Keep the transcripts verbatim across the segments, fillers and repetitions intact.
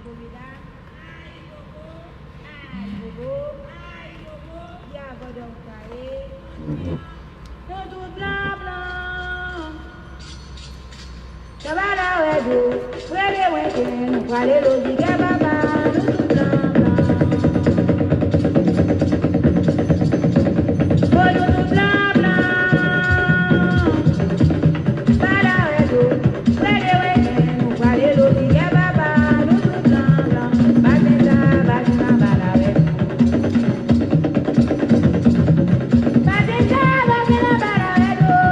Ayibobo, ayibobo, ayibobo, ya gòdòm kare. Nou tout blan blan. Kaba la wè do, rele wenken, nou prale lobigè papa, nou tout blan blan. Oh, nou tout blan blan. Kaba la wè do, rele wenken, nou prale lobigè papa, nou tout blan blan. Basen sa, basen sa, kaba la wè do.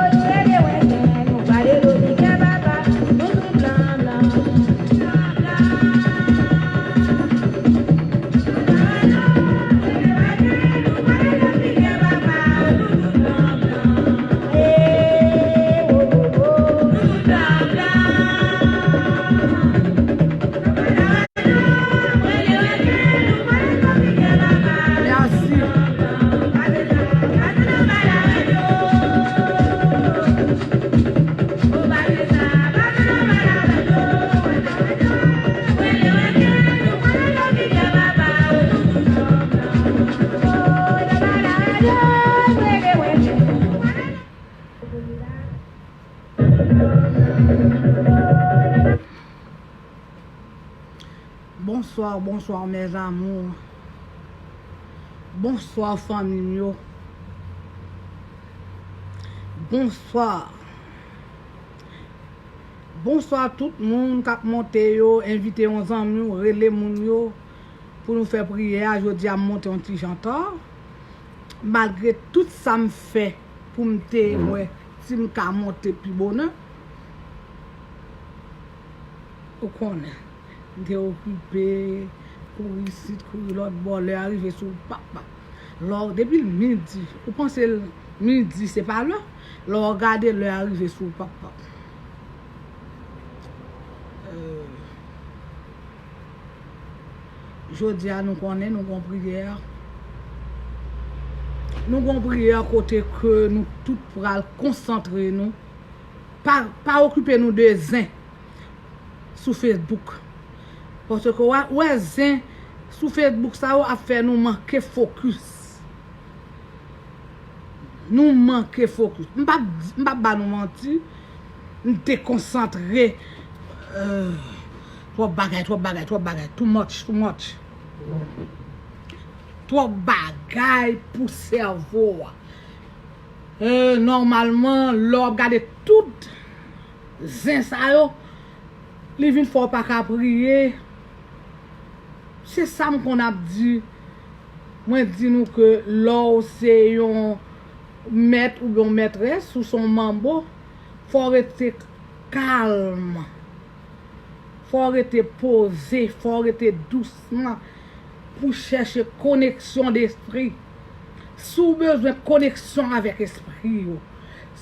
Bonsoir, bonsoir mes amours. Bonsoir fanmi m yo. Bonsoir. Bonsoir tout moun k ap monte yo, envite yon zanmi w, rele moun yo pou nou fè priyè a. Jodi a m monte yon ti jan ta. Malgre tout sa m fè pou m te wè si m ka monte pi bonè. Ou konnen, m te okipe, kouri isit, kouri lòt bò, lè a rive sou w, pap, pap. Lè w, depi l midi, ou panse l midi, se pa lè. Lè w gade lè a rive sou w, pap, pap. Euh, Jodi a nou konnen nou gon priyè. Nou gon priyè kote ke nou tout pral konsantre nou. Pa, pa okipe nou de zen sou Facebook. Paske w a, w a zen sou Facebook sa yo ap fè nou manke fokis. Nou manke fokis. M p ap, m p ap ba nou manti. M dekonsantre. Euh, twòp bagay, twòp bagay, twòp bagay. Too much, too much. Twòp bagay pou sèvo a. Euh, nòmalman, lè w ap gade tout zen sa yo, li vin fè w pa ka priye. Se sa m konn ap di. Mwen di nou ke lè w se yon mèt oubyen yon mètrès, ou se yon manbo, fò w rete kalm. Fò w rete poze, fò w rete dousman pou chèche koneksyon despri. Si w bezwen koneksyon avèk espri yo,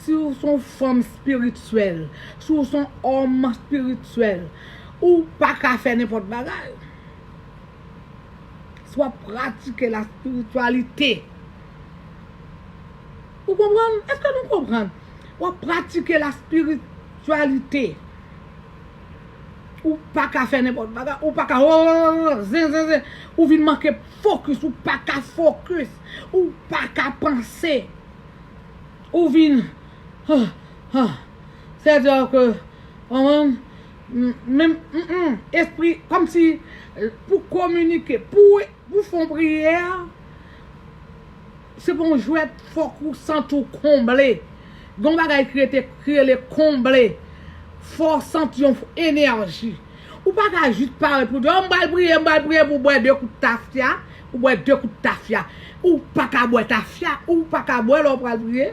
si w se yon fanm espirityèl, si w se yon òm espirityèl, ou pa ka fè nenpòt bagay. Si w ap pratike laspirityalite, ou konprann? Èske nou konprann? W ap pratike laspirityalite. Ou pa ka fè nenpòt bagay. Ou pa ka, oh, zen, zen, zen. Ou vin manke fokis. Ou pa ka fokis. Ou pa ka panse. Ou vin, ah, ah. Sètadi ke, konprann? M, men, mm, mm, espri, kòmsi, pou kominike, pou, pou fè yon priyè, se pa yon jwèt, fòk ou santi w konble. Gen yon bagay ki rete, ki rele konble. Fò w santi yon enèji. Ou pa ka jis parèt pou di, oh, m pral priye, m pral priye, pou w bwè de kout tafya, ou bwè de kout tafya. Ou pa ka bwè tafya, ou pa ka bwè lè w pral priye.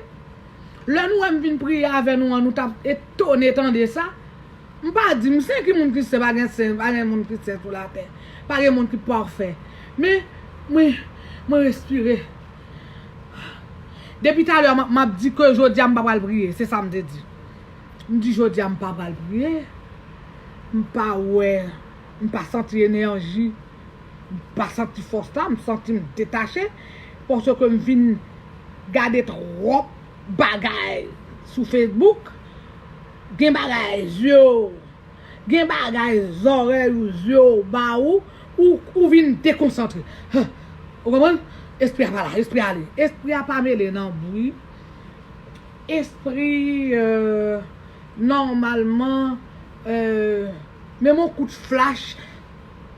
Lè nou wè m vin priye avè nou an, nou t ap etone tande sa. M pa di, m sen ki moun ki sen, pa gen sen, pa gen moun ki sen sou latè. Pa gen moun ki pafè. Men, mwen, mwen respire. Depi talè, m ap, m ap di ke jodi a, m pa pral priye. Se sa m te di. M di, jodi a, m pa pral priye. M pa wè, m pa santi enèji. M pa santi fòs la, m santi m detache, paske m vin gade twòp bagay sou Facebook. Gen bagay, zye w, Gen bagay zòrèy ou, zye w ba ou, ou, ou vin dekonsantre. Huh. Ou konprann? Espri a pa la, espri a ale. Espri a pa mele nan bri. Espri, euh, nòmalman, euh, menm yon kout flach,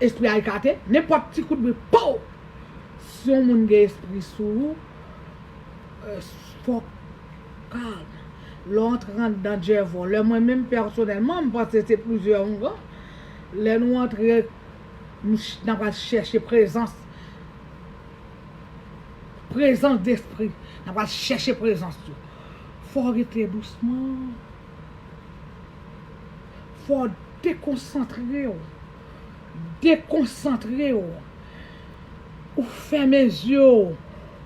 espri a ekate. Nenpòt ti kout bri, pow! Si yon moun gen espri sou ou, euh, fòk kalm. Lè w antre anndan djèvò, lè mwen menm pèsonèlman, m panse se plizyè ougan, lè nou antre, nou ch-, n ap al chèche prezans, prezans despri, n ap al chèche prezans yo. Fò w rete dousman. Fò w dekonsantre w. Dekonsantre w. Ou fèmen zye w.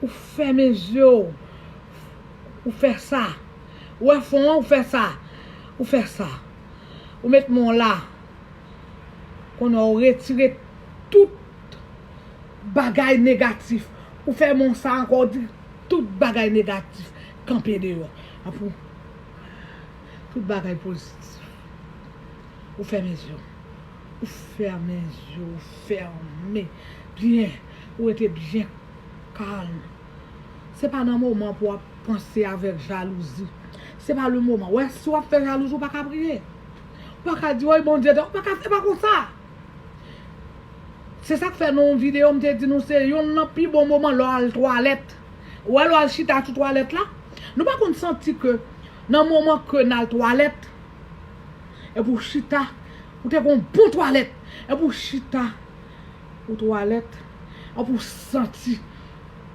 Ou fèmen zye w. Ou fè sa. Ou wè fon an, ou fè sa. Ou fè sa. Ou met men w la. Kounye a, ou retire tout bagay negatif. Ou fè men w sa ankò, ou di tout bagay negatif kanpe deyò. Apre, tout bagay pozitif. Ou fèmen zye w. Ou fèmen zye w, ou fèmen. Byen. Ou rete byen kalm. Se pa nan moman pou w ap panse avèk jalouzi. Se pa le moman. Wè, si w ap fè jalouzi, ou pa ka priye. Ou pa ka di, "Woy, Bondye, ou pa ka, se pa konsa." Se sa k fè nan yon videyo, m te di nou se yonn nan pi bon moman lè w al twalèt. Ou wè, lè w al chita sou twalèt la, nou pa konn santi ke nan moman ke n al twalèt, epi w chita, ou te gen yon bon twalèt, epi w chita, ou twalèt, epi w santi,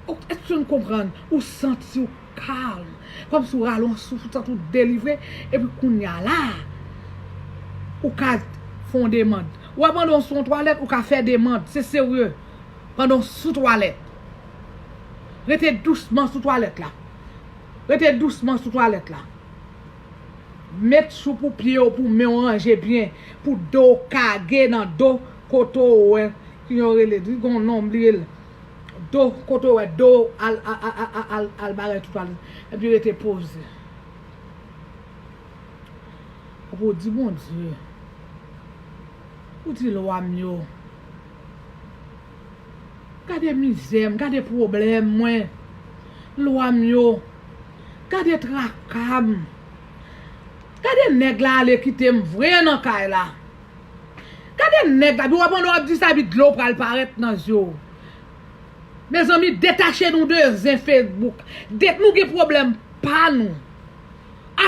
ou, èske n konprann? Ou santi w kalm, kòmsi w rale yon souf, ou santi w delivre, epi kounye a la, ou ka fè yon demann. Ou wè, pandan w sou yon twalèt, ou ka fè demann, se serye. Pandan w sou twalèt, rete dousman sou twalèt la. Rete dousman sou twalèt la. Met chou pou pye w, pou men w ranje byen, pou do w kage nan do kote w wè, ki yo rele, di gon non m bliye l. Do, kote w wè do w al, al, al, al, al, al bagay tout al, epi rete poze. Epi w di Bondye, ou di lwa m yo. Gade mizè m, gade pwoblèm mwen. Lwa m yo. Gade traka m. Gade nèg la ale kite m vre nan kay la. Gade nèg la, epi w ap, pandan w ap di sa, epi dlo pral parèt nan zye w. Mezanmi, detache nou de zen Facebook. De, nou gen pwoblèm pa nou.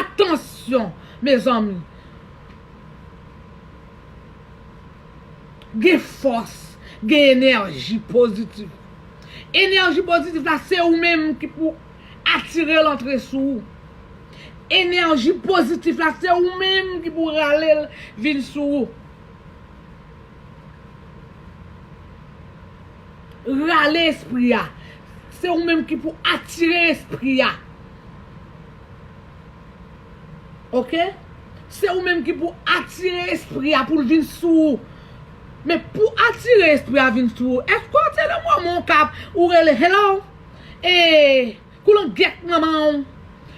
Atansyon, mezanmi. Gen fòs, gen enèji pozitif. Enèji pozitif la, se ou menm ki pou atire l antre sou ou. Enèji pozitif la, se ou menm ki pou rale l vin sou ou. Rale espri a. Se ou menm ki pou atire espri a. Oke? Se ou menm ki pou atire espri a pou l vin sou ou. Men pou atire espri a vin sou ou, èske w te nan moman w ka, ou rele, "Hello? E, koulangèt manman w.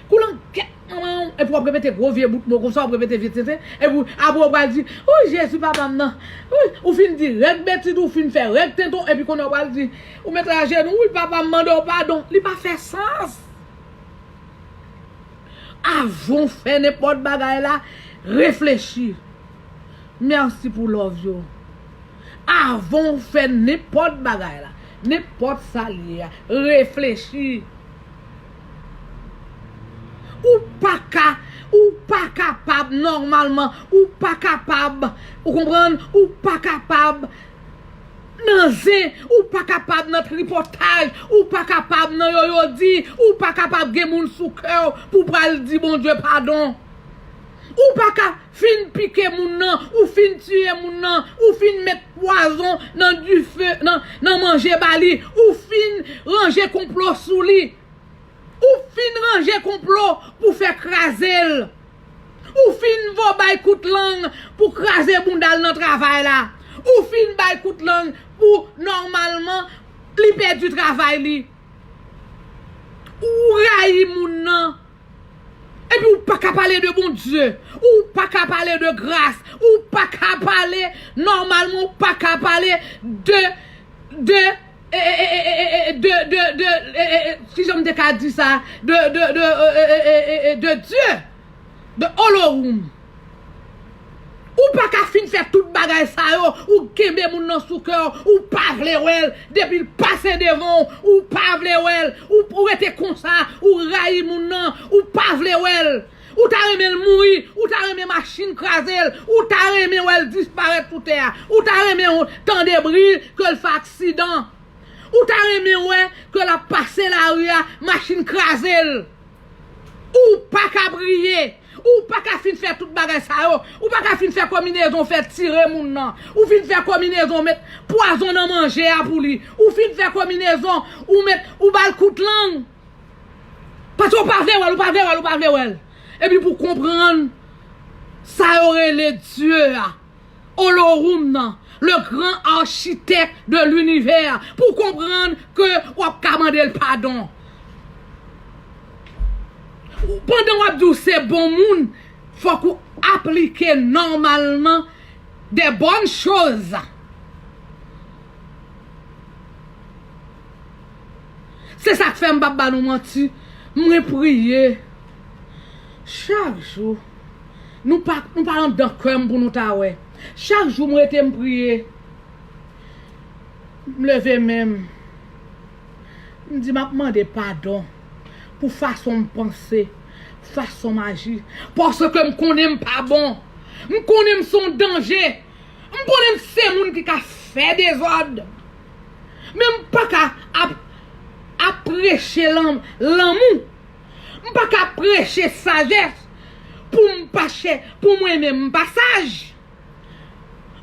Koulangèt manman w." Epi w ap repete gwo vye bout mo konsa, w ap repete vye tenten. Epi apre w pral di, "Wi, Jezi, papa m nan. Wi," ou fin di règ betid, ou fin fè règ tenten, epi kounye a w pral di, ou mete ajenou, "Wi, papa m mande w padon." Li pa fè sans. Avan w fè nenpòt bagay la, reflechi. Mèsi pou love yo. Avan w fè nenpòt bagay la, nenpòt sa l ye a, reflechi. Ou pa ka, ou pa kapab nòmalman, ou pa kapab, ou konprann, ou pa kapab nan zen, ou pa kapab nan tripotay, ou pa kapab nan yoyodi, ou pa kapab gen moun sou kè w pou pral di Bondye padon. Ou pa ka fin pike moun nan, ou fin tiye moun nan, ou fin met pwazon nan dife, nan, nan manje ba li, ou fin ranje konplo sou li. Ou fin ranje konplo pou fè kraze l. Ou fin vo bay kout lang pou kraze bounda l nan travay la. Ou fin bay kout lang pou nòmalman li pèdi travay li. Ou rayi moun nan. Epi ou pa ka pale de Bondye, ou pa ka pale de gras, ou pa ka pale nòmalman, ou pa ka pale de, de, e, e, e, e, e, e, de, de, de, e, e, e, kijan m te ka di sa, de, de, de, e, e, e, e, e, de Dye, de Olohoum. Ou pa ka fin fè tout bagay sa yo, ou kenbe moun nan sou kè w, ou pa vle wè l, depi l pase devan w, ou pa vle wè l, ou, ou rete konsa, ou rayi moun nan, ou pa vle wè l. Ou ta renmen l mouri, ou ta renmen machin kraze l, ou ta renmen wè l disparèt sou tè a, ou ta renmen w tande bri ke l fè aksidan. Ou ta renmen wè ke l ap pase lari a, machin kraze l. Ou pa ka priye. Ou pa ka fin fè tout bagay sa yo. Ou pa ka fin fè konbinezon, fè tire moun nan. Ou fin fè konbinezon, met pwazon nan manje a pou li. Ou fin fè konbinezon, ou met, ou ba l kout lang. Paske ou pa vle wè l, ou pa vle wè l, ou pa vle wè l. Epi pou konprann sa yo rele Dye a. Olohoum nan, le grand architecte de l'univers, pou konprann ke w ap ka mande l padon. Pandan w ap di w se bon moun, fòk ou aplike nòmalman de bonnes choses. Se sa k fè m p ap ba nou manti. Mwen priye chak jou. Nou pa, nou pa anndan kè m pou nou ta wè. Chak jou m rete m priye. M leve men m. M di m ap mande padon pou fason m panse, fason m aji. Paske m konnen m pa bon. M konnen m se yon danje. M konnen m se moun ki ka fè dezòd. Men m pa ka ap, ap preche lan-, lanmou. M pa ka preche sajès pou m pa chè, pou mwen menm m pa saj.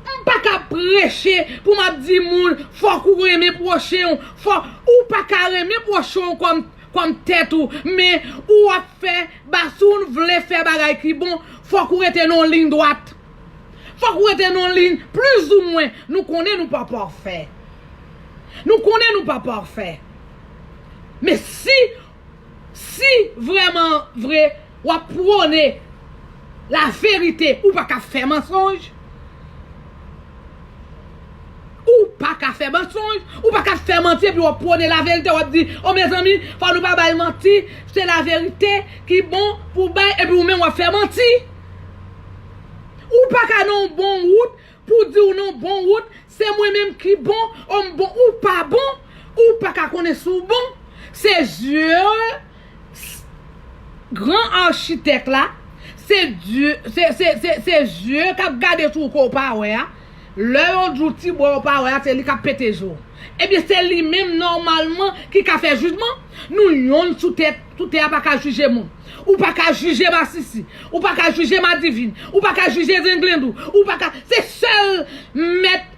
M pa ka preche pou m ap di moun, fòk ou renmen pwochen w, fòk ou pa ka renmen pwochen w kòm, kòm tèt ou, men ou ap fè, ba, si w vle fè bagay ki bon, fòk ou rete nan yon liy dwat. Fòk ou rete nan yon liy plizoumwen. Nou konnen nou pa pafè. Nou konnen nou pa pafè. Men si, si vrèman vre, w ap pwone laverite, ou pa ka fè mansonj. Ou pa ka fè mansonj, ou pa ka fè manti, epi w ap pwone laverite, w ap di, o mezanmi, fò nou pa bay manti, se laverite ki bon pou bay, epi ou menm w ap fè manti. Ou pa ka nan yon bon wout, pou di w nan bon wout, se mwen menm ki bon, o m bon, ou pa bon, ou pa ka konnen si w bon. Se Dye, gran achitèk la, se Dye, se, se, se, se Dye k ap gade sou ou ke w pa wè a. Lè yo di w ti bwa w pa wè a, se li k ap pete je w. Ebyen, se li menm nòmalman ki ka fè jijman. Nou yonn sou tè, sou tè a pa ka jije moun. Ou pa ka jije masisi. Ou pa ka jije madivin. Ou pa ka jije zenglendou. Ou pa ka, se sèl mèt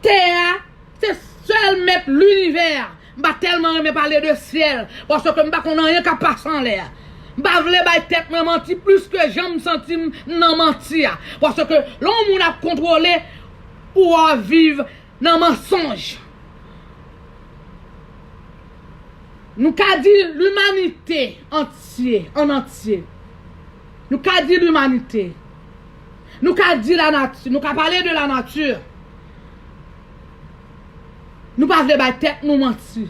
tè a, se sèl mèt linivè a. M pa tèlman renmen pale de syèl, paske m pa konn anyen k ap pase anlè a. M pa vle bay tèt mwen manti plis ke jan m santi m nan manti a. Paske lè yon moun ap kontwole, ou a viv nan mansonj. Nou ka di limanite antye, an antye. Nou ka di limanite. Nou ka di lanati, nou ka pale de lanati. Nou pa vle bay tèt nou manti.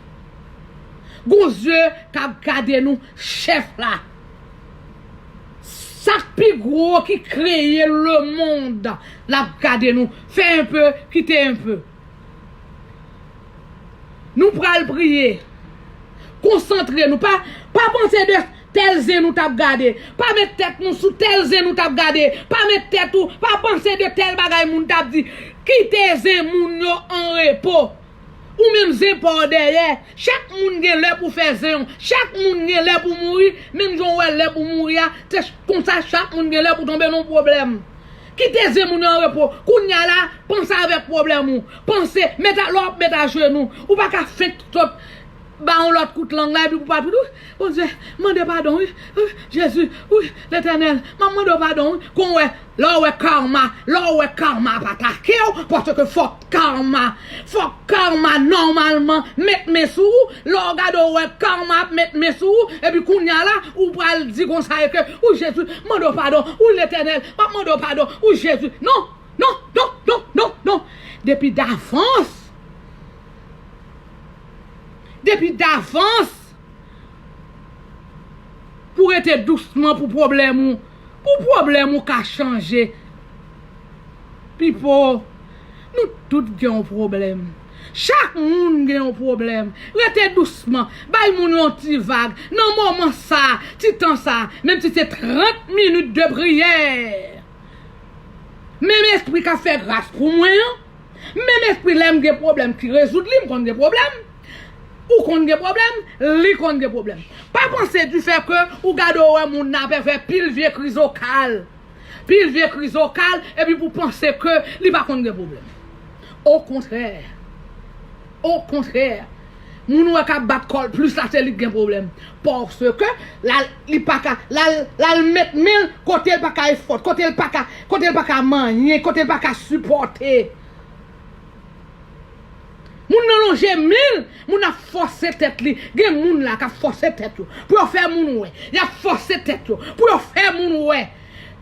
Gon Dye k ap gade nou, chèf la. Sa k pi gwo ki kreye lemonn, l ap gade nou. Fè enpe, kite enpe. Nou pral priye. Konsantre nou. Pa, pa panse de tèl zen nou t ap gade. Pa met tèt nou sou tèl zen nou t ap gade. Pa met tèt ou, pa panse de tèl bagay moun t ap di. Kite zen moun yo an repo. Ou menm zen pa w dèyè. Chak moun gen lè pou fè zen w. Chak moun gen lè pou mouri. Menm jan w wè lè pou mouri a, se konsa chak moun gen lè pou tonbe nan yon pwoblèm. Kite zen moun yo an repo. Kounye a la, panse avèk pwoblèm ou. Panse, met a, lè w ap met ajenou. Ou pa ka fenk sot ba yon lòt kout lang la, epi pou pa tout, wi, Bondye, mande padon, wi, wi, Jezi, wi, Letènèl, m ap mande w padon, wi, kon wè, lè w wè karma, lè w wè karma ap atake w, paske fòk karma, fòk karma nòmalman met men sou ou, lè w gade w wè karma ap met men sou ou, epi kounye a la, ou pral di konsa e ke, wi, Jezi, mande w padon, wi, Letènèl, m ap mande w padon, wi, Jezi, non, non, non, non, non, non, depi davans, depi davans, pou rete dousman pou pwoblèm ou, pou pwoblèm ou ka chanje. Pipo, nou tout gen yon pwoblèm. Chak moun gen yon pwoblèm. Rete dousman. Bay moun yon ti vag. Nan moman sa, ti tan sa, menm si se trant minit de priyè. Menm espri k ap fè gras pou mwen an, menm espri lè m gen pwoblèm ki rezoud li, m konn gen pwoblèm. Ou konn gen pwoblèm, li konn gen pwoblèm. Pa panse difè ke ou gade w wè moun nan ap fè pil vye krizokal. Pil vye krizokal, epi pou panse ke li pa konn gen pwoblèm. Okontrè. Okontrè. Moun ou wè k ap bat kò l plis la, se li k gen pwoblèm. Paske l al, li pa ka, l al, l al met men l kote l pa ka efòt, kote l pa ka, kote l pa ka manyen, kote l pa ka sipòte. Moun nan lonje men l, moun ap fòse tèt li. Gen moun la k ap fòse tèt yo pou yo fè moun wè. Y ap fòse tèt yo pou yo fè moun wè.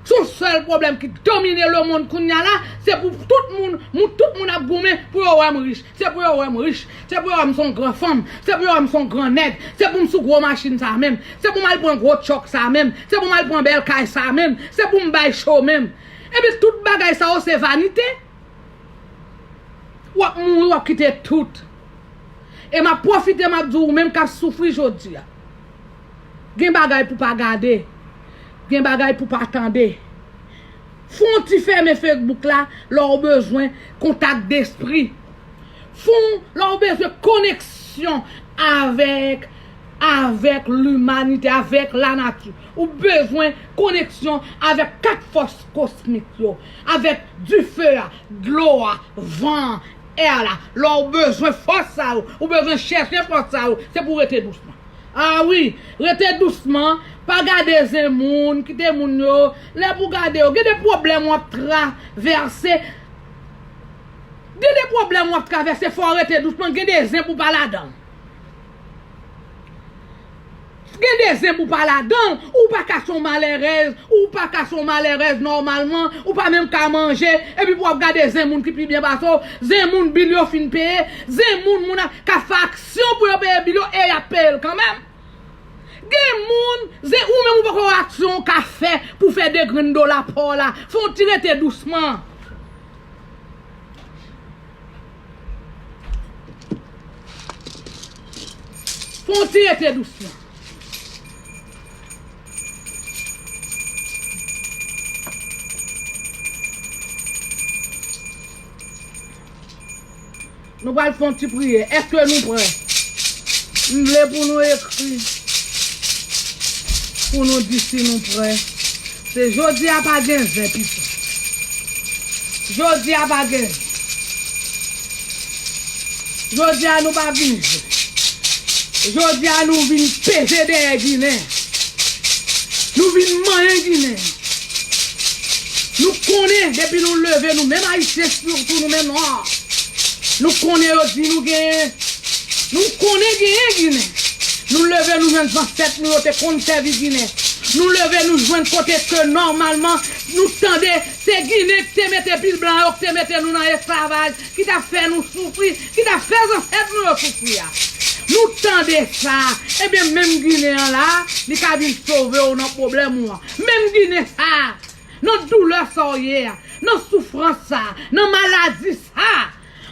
Se yon sèl pwoblèm ki domine lemonn kounye a la, se pou tout moun, moun, tout moun ap goumen pou yo wè m rich. Se pou yo wè m rich. Se pou yo wè m se yon gran fanm. Se pou yo wè m se yon gran nèg. Se pou m sou gwo machin sa menm. Se pou m al pran gwo tchòk sa menm. Se pou m al pran bèl kay sa menm. Se pou m bay cho menm. Epi tout bagay sa yo se vanite. W ap mouri, w ap kite tout. E m ap pwofite, m ap di w menm k ap soufri jodi a. Gen bagay pou pa gade. Gen bagay pou pa tande. Fè yon ti fèmen Facebook la lè w bezwen kontak despri. Fè yon, lè w bezwen koneksyon avèk, avèk limanite, avèk lanati. Ou bezwen koneksyon avèk kat fòs kosmik yo, avèk dife a, dlo a, van an, è la. Lè w bezwen fòs sa yo, ou bezwen chèche fòs sa yo, se pou w rete dousman. A wi, rete dousman, pa gade zen moun, kite moun yo, lè pou gade yo, gen de pwoblèm w ap travèse, gen de pwoblèm w ap travèse, fò w rete dousman, gen de zen pou pa ladan l. Gen de zen pou pa ladan l, ou pa ka se yon malèrèz, ou pa ka se yon malèrèz nòmalman, ou pa menm ka manje, epi pou w ap gade zen moun ki pi byen pase w, zen moun bil yo fin peye, zen moun, moun ap, k ap fè aksyon pou yo peye bil yo, e y ap peye l kanmenm. Gen moun, zen, ou menm ou poko wè aksyon w ka fè pou fè de grenn dola pa w la, fè yon ti rete dousman. Fè yon ti rete dousman. Nou pral fè yon ti priyè. Èske nou prè? M vle pou nou ekri, pou nou di si nou prè. Se jodi a pa gen zen, pito. Jodi a pa gen zen. Jodi a nou pa vin jwe. Jodi a nou vin peze dèyè Ginen. Nou vin manyen Ginen. Nou konnen depi nou leve, nou menm Ayisyen, sitou nou menm nwa, nou konnen yo di nou genyen. Nou konnen genyen Ginen. Nou leve, nou jwenn zansèt nou yo te konn sèvi Ginen. Nou leve, nou jwenn kote ke nòmalman nou tande se Ginen ki te mete pil blan yo, ki te mete nou nan esklavaj, ki t ap fè nou soufri, ki t ap fè zansèt nou yo soufri a. Nou tande sa. Ebyen, menm Ginen an la, li ka vin sove w nan pwoblèm ou an. Menm Ginen sa, nan doulè sa w ye a, nan soufrans sa, nan maladi sa,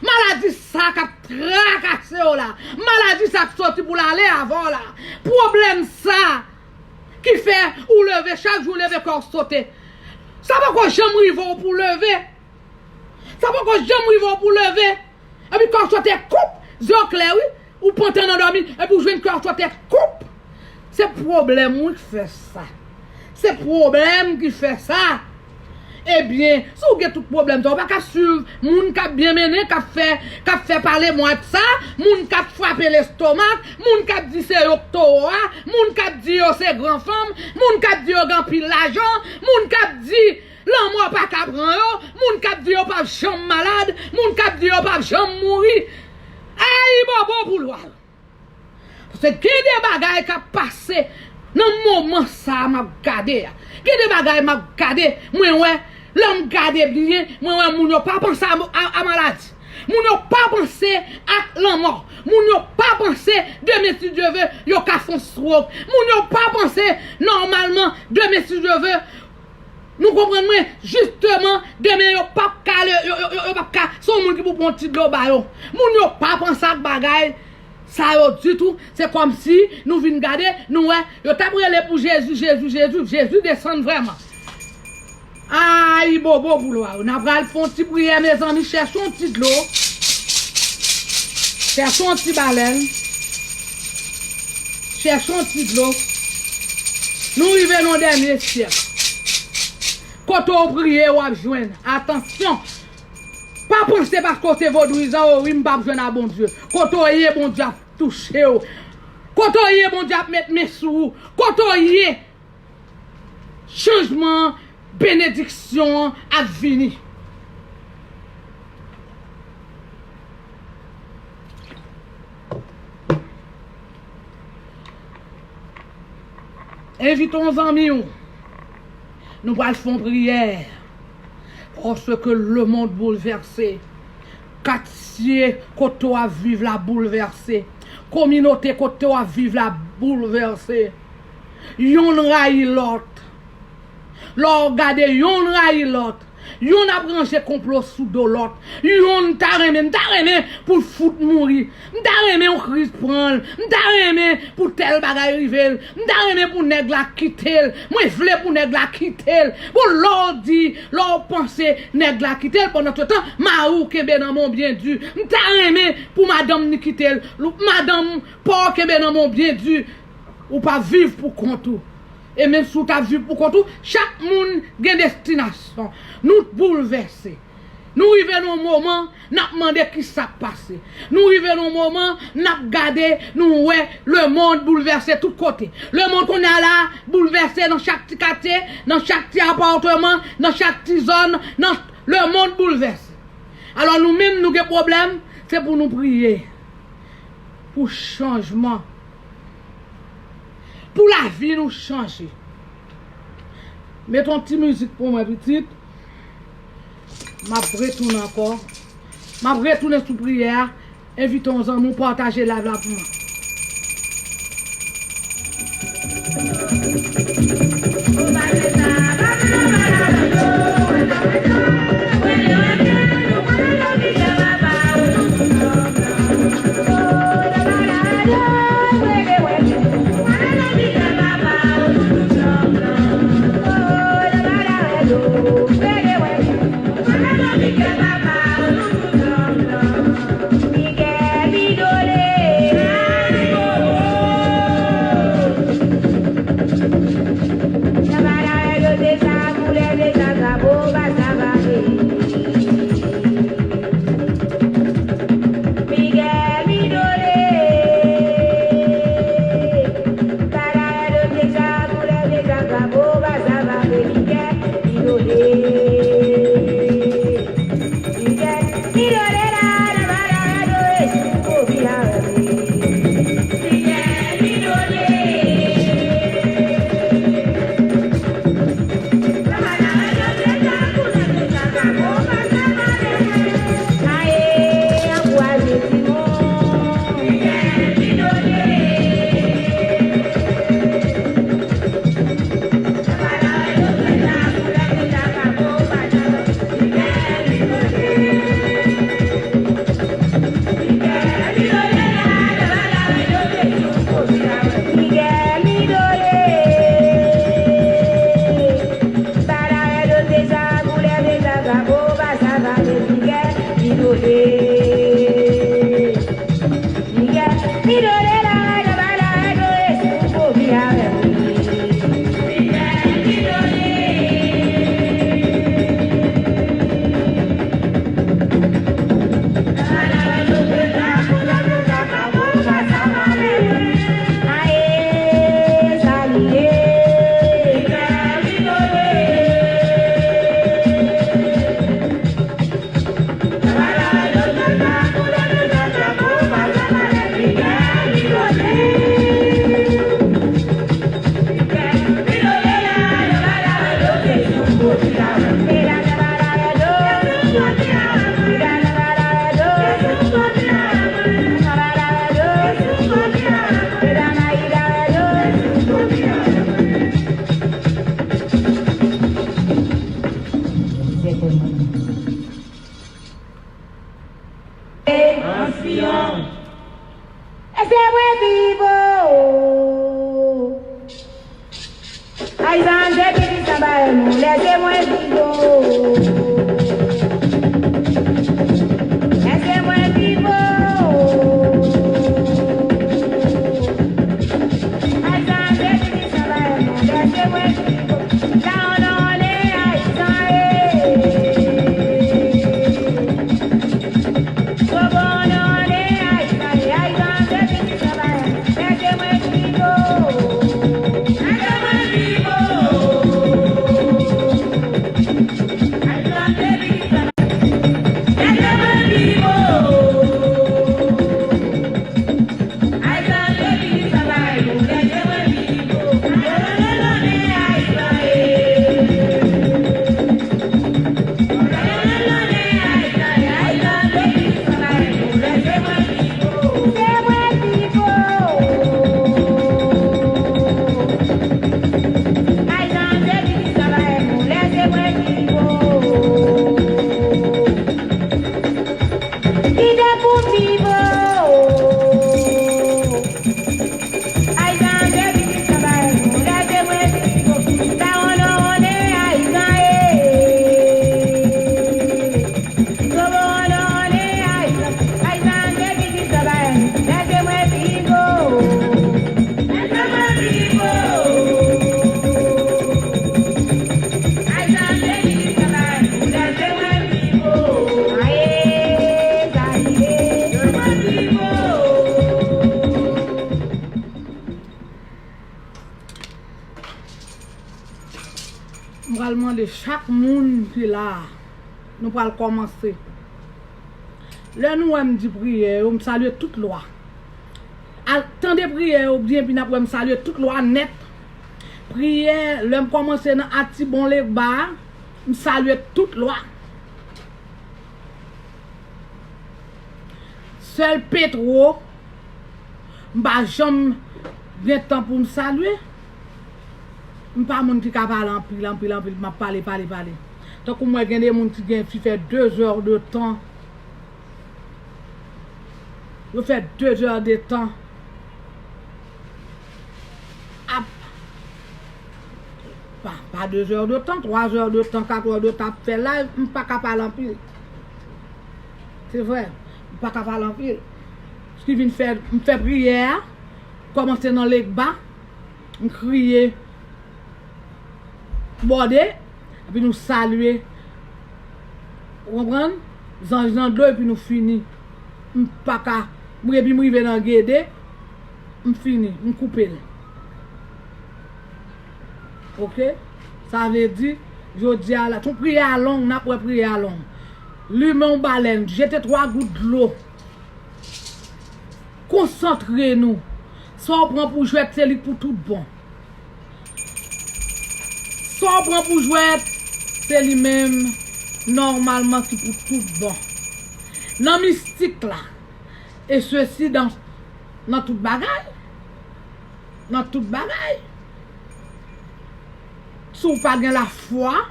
maladi sa k ap trakase w la, maladi sa k soti pou l ale avè w la, pwoblèm sa ki fè ou leve, chak jou w leve, kè w sote. Sa poko janm rive w pou w leve. Sa poko janm rive w pou w leve. Epi kè w sote koup, zye w klè wi, ou pantan nan dòmi, epi w jwenn kè w sote koup. Se pwoblèm ou ki fè sa. Se pwoblèm ki fè sa. Ebyen, si w gen tout pwoblèm sa, ou pa ka swiv moun k ap byen mennen, k ap fè, k ap fè pale mwa sa, moun k ap frape lestomak, moun k ap di se yo k towo a, moun k ap di yo se gran fanm, moun k ap di yo gen anpil lajan, moun k ap di lanmò pa ka pran yo, moun k ap di yo p ap janm malad, moun k ap di yo p ap janm mouri. Ayibobo pou lwa yo. Paske gen de bagay k ap pase nan moman sa a m ap gade a. Gen de bagay m ap gade, mwen wè, lè m gade byen, mwen wè moun yo pa panse a, a, a maladi. Moun yo pa panse ak lanmò. Moun yo pa panse, demen si Dye ve, yo ka fè yon stroke. Moun yo pa panse, nòmalman, demen si Dye ve, nou konprann mwen, jisteman, demen yo p ap ka, yo, yo, yo, yo p ap ka, se yon moun ki pou pran yon ti dlo ba yo. Moun yo pa panse ak bagay sa yo ditou, se kòmsi nou vin gade, nou wè, yo t ap rele pou Jezi, Jezi, Jezi, Jezi desann vrèman. Ayibobo pou lwa yo. N a pral fè yon ti priyè, mezanmi, chèche yon ti dlo. Chèche yon ti balèn. Chèche yon ti dlo. Nou rive nan dènye syèk. Kote w priye, w ap jwenn. Atansyon! Pa panse paske w se vodouyizan, o wi, m p ap jwenn a Bondye. Kote w ye, Bondye ap touche w. Kote w ye, Bondye ap met men sou ou. Kote w ye, chanjman an, benediksyon an ap vini. Envite yon zanmi w. Nou pral fè yon priyè. Paske le monde bouleversé. Katye kote w ap viv la boulvèse. Kominote kote w ap viv la boulvèse. Yonn rayi lòt. Lè w gade yonn rayi lòt, yonn ap ranje konplo sou do lòt. Yonn ta renmen, m ta renmen pou l fout mouri. M ta renmen yon kriz pran l. M ta renmen pou tèl bagay rive l. M ta renmen pou nèg la kite l. Mwen vle pou nèg la kite l. Bon, lè w di, lè w panse nèg la kite l, pandansetan, mari w kenbe nan men w byen di. M ta renmen pou madanm ni kite l. Madanm pa w kenbe nan men w byen di. Ou pa viv pou kont ou. E menm si w ta viv pou kont ou, chak moun gen destinasyon. Nou boulvèse. Nou rive nan yon moman, n ap mande kisa k pase. Nou rive nan yon moman, n ap gade, nou wè lemonn boulvèse tout kote. Lemonn kounye a la, boulvèse nan chak ti katye, nan chak ti apatman, nan chak ti zòn, nan lemonn boulvèse. Alò nou menm nou gen pwoblèm, se pou nou priye. Pou chanjman. Pou lavi nou chanje. Met yon ti mizik pou mwen, pitit. M ap retounen ankò. M ap retounen sou priyè a. Envite yon zanmi w, pataje live la pou mwen. Lèse mwen viv o. Ay, zanj epi ki sa bay nou, lèse mwen viv o. Lèse mwen viv o. Ay, zanj epi ki sa bay nou, lèse mwen viv o. La on on e ay, zanj e. M pral mande chak moun ki la a, nou pral kòmanse. Lè nou wè m di priyè yo, m salye tout lwa. Al tande priyè yo byen, epi n ap wè m salye tout lwa nèt. Priyè, lè m kòmanse nan Atibon Legba a, m salye tout lwa. Sèl Petwo, m pa janm gen tan pou m salye. M pa moun ki ka pale anpil, anpil, anpil, m ap pale, pale, pale. Tankou m wè gen de moun ki gen, ki fè de zè de tan. Yo fè de zè de tan ap, pa, pa de zè de tan, twa zè de tan, kat zè de tan ap fè live, m pa ka pale anpil. Se vre, m pa ka pale anpil. Ki vin fè, m fè priyè a, kòmanse nan Legba, m kriye, bòde, epi nou salye, ou konprann? Zanj nan dlo, epi nou fini. M pa ka, m, epi m rive nan Gede, m fini, m koupe l. Oke? Sa vle di, jodi a la, tout priyè a long, n ap wè priyè a long. Limen yon balèn, jete twa gout dlo. Konsantre nou. Sa w pran pou jwèt, se li pou tout bon. Sa w pran pou jwèt, se li menm, nòmalman, ki pou tout bon. Nan mistik la, e sesi nan, nan tout bagay, nan tout bagay, si w pa gen lafwa,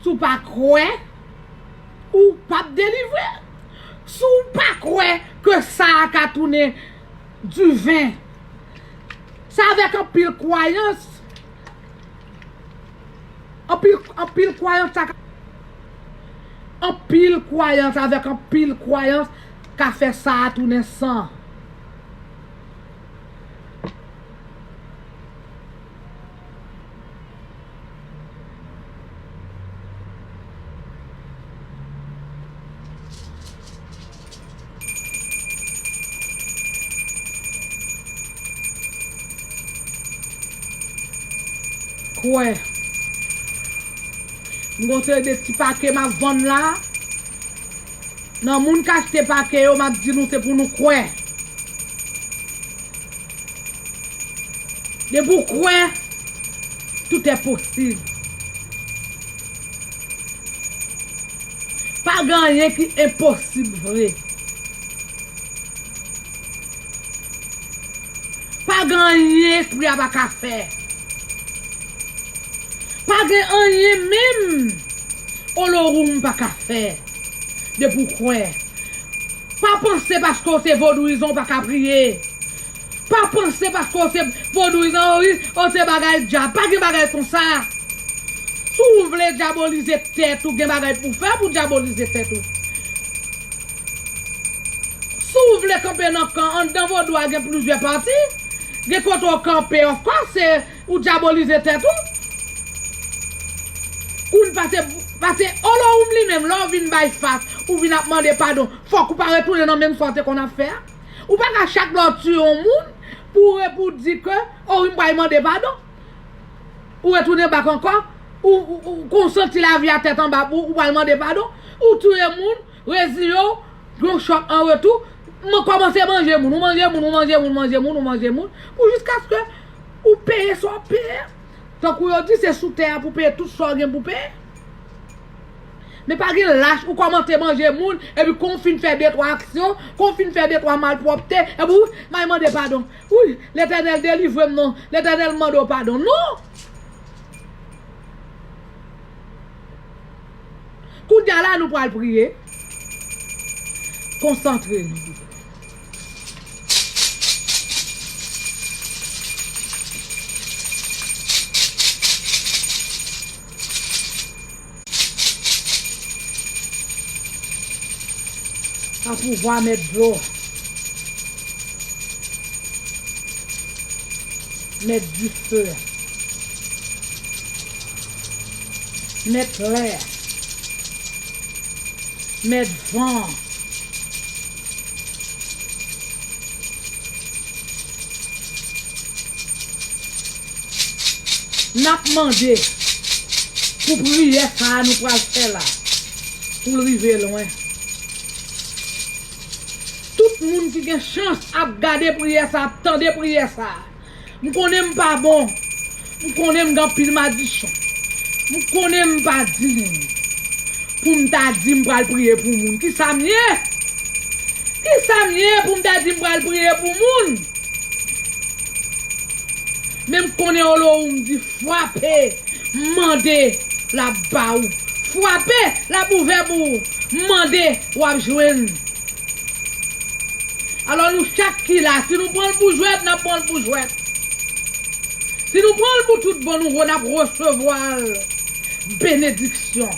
si w pa kwè, ou p ap delivre. Si w pa kwè ke sa a ka tounen diven, se avèk anpil kwayans, anpil, anpil kwayans sa ka, anpil kwayans, avèk anpil kwayans ka fè sa a tounen san. Kwè. M gon seri de ti pake m ap vann la. Nan moun k achte pake yo, m ap di nou se pou nou kwè. Depi w kwè, tout est possible. Pa gen anyen ki enposib vre. Pa gen anyen espri a pa ka fè. Pa gen anyen menm Olowoum pa ka fè. Depi w kwè. Pa panse paske w se vodouyizan w pa ka priye. Pa panse paske w se vodouyizan, w, w se bagay dyab. Pa gen bagay konsa. Si w vle dyabolize tèt ou, gen bagay pou w fè pou dyabolize tèt ou. Si w vle kanpe nan kan, anndan vodou a gen plizyè pati. Gen kote w kanpe, of course, se ou dyabolize tèt ou. Kounye a pase, pase Olohoum li menm, lè w vin bay fas, ou vin ap mande padon, fòk ou pa retounen nan menm sa w te konn ap fè a. Ou pa ka chak lè w tiye yon moun pou, pou di ke, o wi, m pral mande padon. Ou retounen bak ankò, ou, ou, ou konsanti lavi a tèt anba pou ou, ou pral mande padon. Ou tiye moun, reziye w, yon chòk an retou, m kòmanse manje moun, ou manje moun, ou manje moun, manje moun, ou manje moun, pou jiskaske ou peye sa w ap peye. Tankou yo di, se sou tè a pou peye tout sa w gen pou peye. Men pa gen lach ou kòmanse manje moun, epi kon w fin fè de twa aksyon, kon w fin fè de twa malpwòpte, epi w, m al mande padon. Wi, Letènèl delivre m non, Letènèl mande w padon. Non! Kounye a la, nou pral priye. Konsantre nou. A pouvwa mèt dlo, mèt dife, mèt lè, mèt van. N ap mande pou priyè sa a nou pral fè la, pou l rive lwen. Tout moun ki gen chans ap gade priyè sa a, ap tande priyè sa a. M konnen m pa bon. M konnen m gen anpil madichon. M konnen m pa diy pou m ta di m pral priye pou moun. Kisa m ye? Kisa m ye pou m ta di m pral priye pou moun? Men m konnen Olohoum di, frape, mande, l ap ba ou. Frape, l ap ouvè pou ou. Mande, w ap jwenn. Alò, nou chak ki la, si nou pran l pou jwèt, n ap pran l pou jwèt. Si nou pran l pou tout bon, nou, n ap resevwa l. Benediksyon.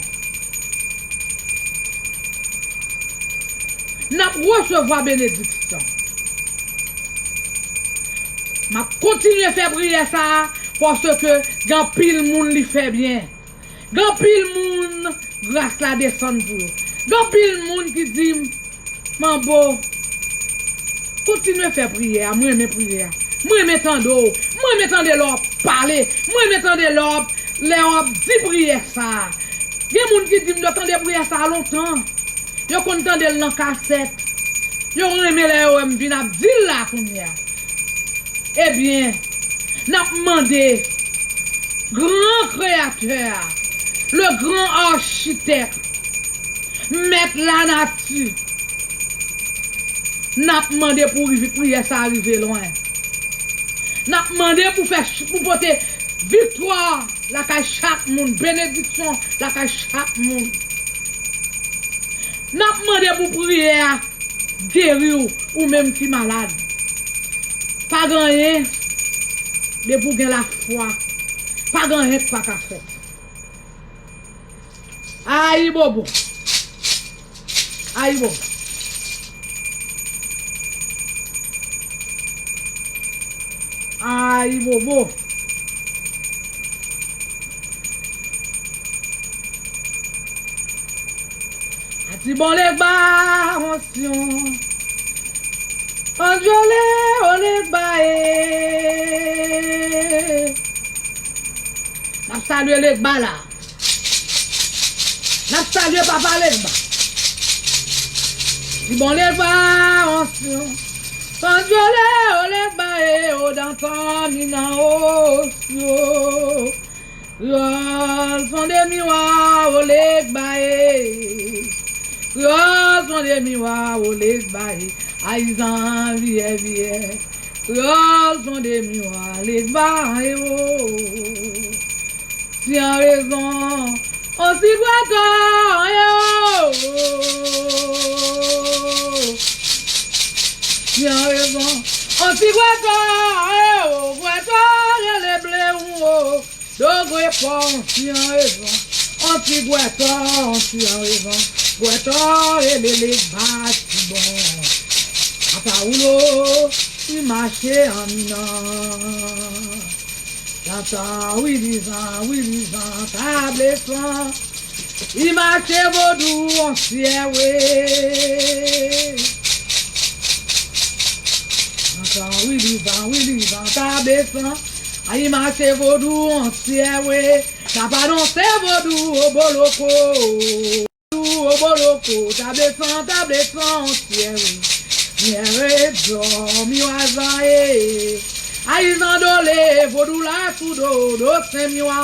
N ap resevwa benediksyon. M ap kontinye fè priyè sa a, paske gen anpil moun li fè byen. Gen anpil moun gras la desann pou yo. Gen anpil moun ki di m, Manbo, kontinye fè priyè a, m renmen priyè a. M renmen tande w, m renmen tande lè w ap pale, m renmen tande lè w ap, lè w ap di priyè sa a. Gen moun ki di m yo tande priyè sa a lontan. Yo konn tande l nan kasèt. Yo renmen lè yo wè m vin ap di l la kounye a. Ebyen, n ap mande gran kreyatè a, le grand architecte, mèt lanati, n ap mande pou rive, priyè sa a rive lwen. N ap mande pou fè ch-, pou pote viktwa lakay chak moun, benediksyon lakay chak moun. N ap mande pou priyè a geri w, ou menm ki malad. Pa gen anyen, depi w gen lafwa, pa gen anyen k pa ka fèt. Ayibobo. Ayibobo. Ayibobo. Atibon Legba, ansyon. Anjole o Legba e. N ap salye Legba la. N ap salye papa Legba. Atibon Legba, ansyon. Anjole o Legba e, o dantan mi nan osyo. Kreyòl son de miwa o Legba e. Kreyòl son de miwa o Legba e. Ayizan viyè viyè. Kreyòl son de miwa Legba e o. Si an rezon, on si gwatò e o. ti an rezon. On ti gwètò, e o, gwètò, rele ble ou o. Do gwe fò, on ti an rezon. On ti gwètò, on ti an rezon. Gwètò, rele le bati bon. Apa ou lo, li mache an minan. Tantan wilizan, wilizan, tablesan. Li mache vodou an syè we. Tantan wilizan, wilizan, tablesan. Li mache vodou an syè we. Sa pa non se vodou oboloko. Oboloko, tablesan, tablesan, tyere, tyere, dòmi wazan e. Ayizan dole, vodou la sou do, do sen miwa.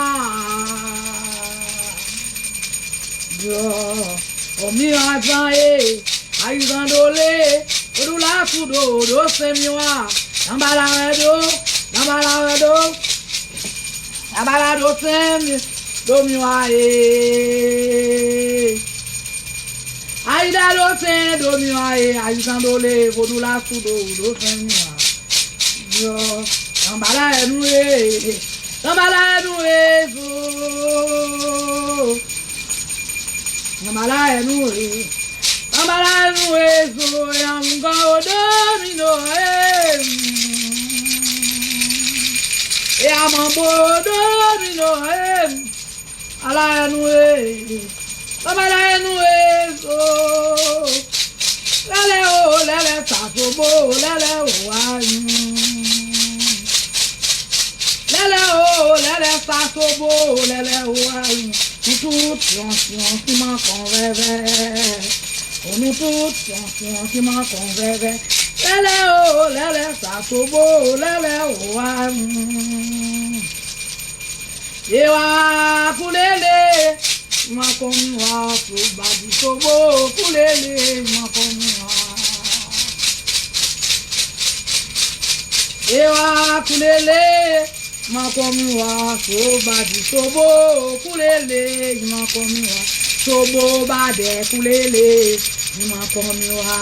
Dòmi wazan e. Ayizan dole, vodou la sou do, do sen miwa. Danbala wè do, danbala wè do. Danbala do sen, do miwa e. Ayida do sen, do miwa e. Ayizan dole, vodou la sou do, do sen miwa. Yo, danbala e nou e. Danbala e nou e, zo. Danbala e nou e. Danbala e nou e, zo. E an mou gò o domino e. E a manbo domino e. Ala e nou e. Ala e nou e zo. Lèlè o, lèlè sa sobo, lèlè o a. Lèlè o, lèlè sa sobo, lèlè o a. Nou tout yon, yon ki manke yon vèvè. O nou tout yon, yon ki manke yon vèvè. Lèlè o, lèlè sa sobo, lèlè o a. Ewa koulele, manke yon miwa, sou badi sobo, koulele, manke yon miwa. Ewa koulele, manke yon miwa, sou badi sobo, koulele, manke yon miwa, sobo badè koulele, manke yon miwa.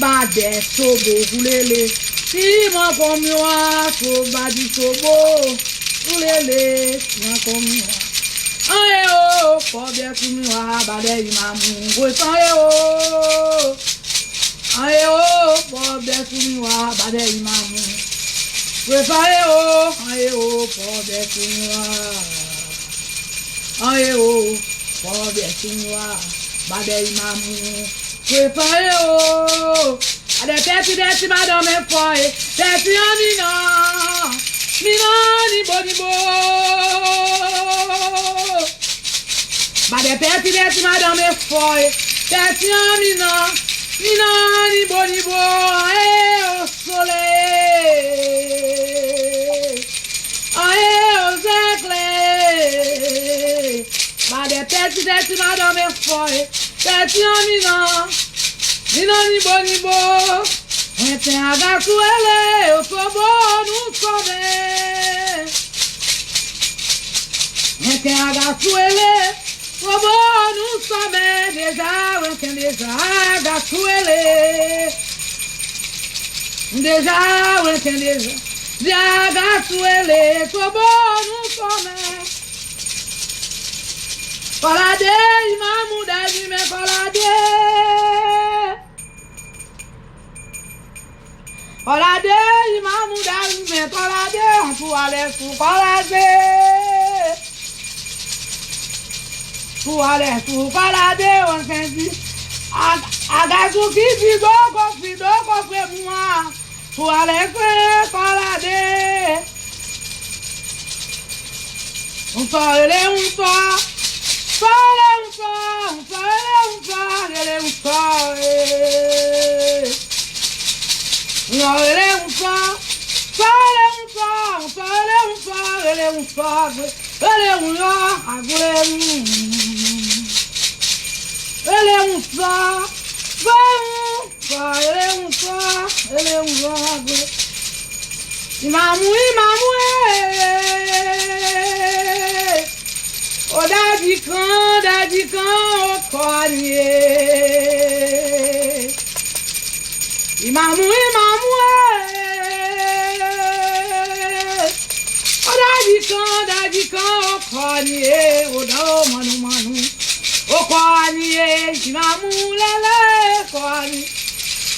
Badè sobo koulele, si manke yon miwa, so badi sobo koulele, manke yon miwa. An e o, fò byè sou miwa, badè imamou, gwe san e o. An e o, fò byè sou miwa, badè imamou. Gwe san e o, an e o, fò byè sou miwa. An e o, fò byè sou miwa, badè imamou. Gwe san e o. Adè tèti dèti madanm e fò e. Tèti an minan. Minan ni bo ni bo. Badè tèti dèti madanm e fò e. Tèti an minan. Minan ni bo ni bo. E o solèy. An e o zèklè. Badè tèti dèti madanm e fò e. Tèti an minan. Minan ni bo ni bo. Mwen ten aga sou ele, yo sobo nou sòbè. Mwen ten aga sou ele, sobo nou sòbè. Deja, mwen ten deja aga sou ele. Deja, mwen ten deja. Deja aga sou ele, sobo nou sòbè. Kòlade, imamou dèyè men kòlade. Kòlade, imamou dèyè men kòlade, an pou alè sou kòlade. Pou alè sou kòlade, an sen di. Aga sou ki fi doko, fi doko frè mwa. Pou alè frè kòlade. Yon sò rele yon sò. Sò rele yon sò. Yon sò rele yon sò. Rele yon sò. Yon rele yon sò. Sò rele yon sò. Yon sò rele yon sò. Rele yon sò. Rele yon sò. Rele yon sò. Rele yon sò. Rele yon sò. Sa, ele un sa, ele un sa, gwe. Imamou, imamou, eh. O dadi kan, dadi kan, o kònye. Imamou, imamou, eh. O Dadikan, Dadikan, o kònye, o do, manou, manou. O kònye, imamou, lele, kònye.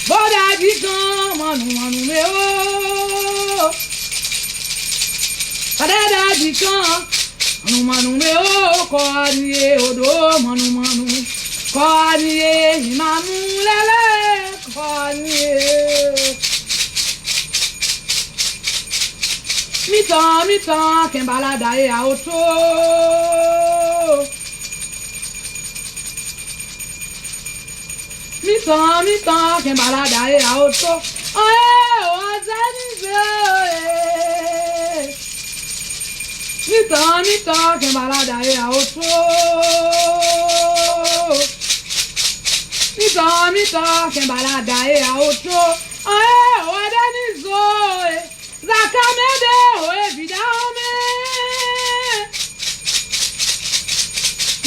Bo Dadikan, manou, manou, me o. Kade Dadikan, manou, manou, me o, kònye, o do, manou, manou. Kònye, imamou, lele, kònye. Mitan, mitan, kenbalada e a oto. Mitan, mitan, kenbalada e a oto. An e o a zanize, eh. Mitan, mitan, kenbalada e a oto. Mitan, mitan, kenbalada e a oto. An e o a danizo, eh. Zakamede o evidame.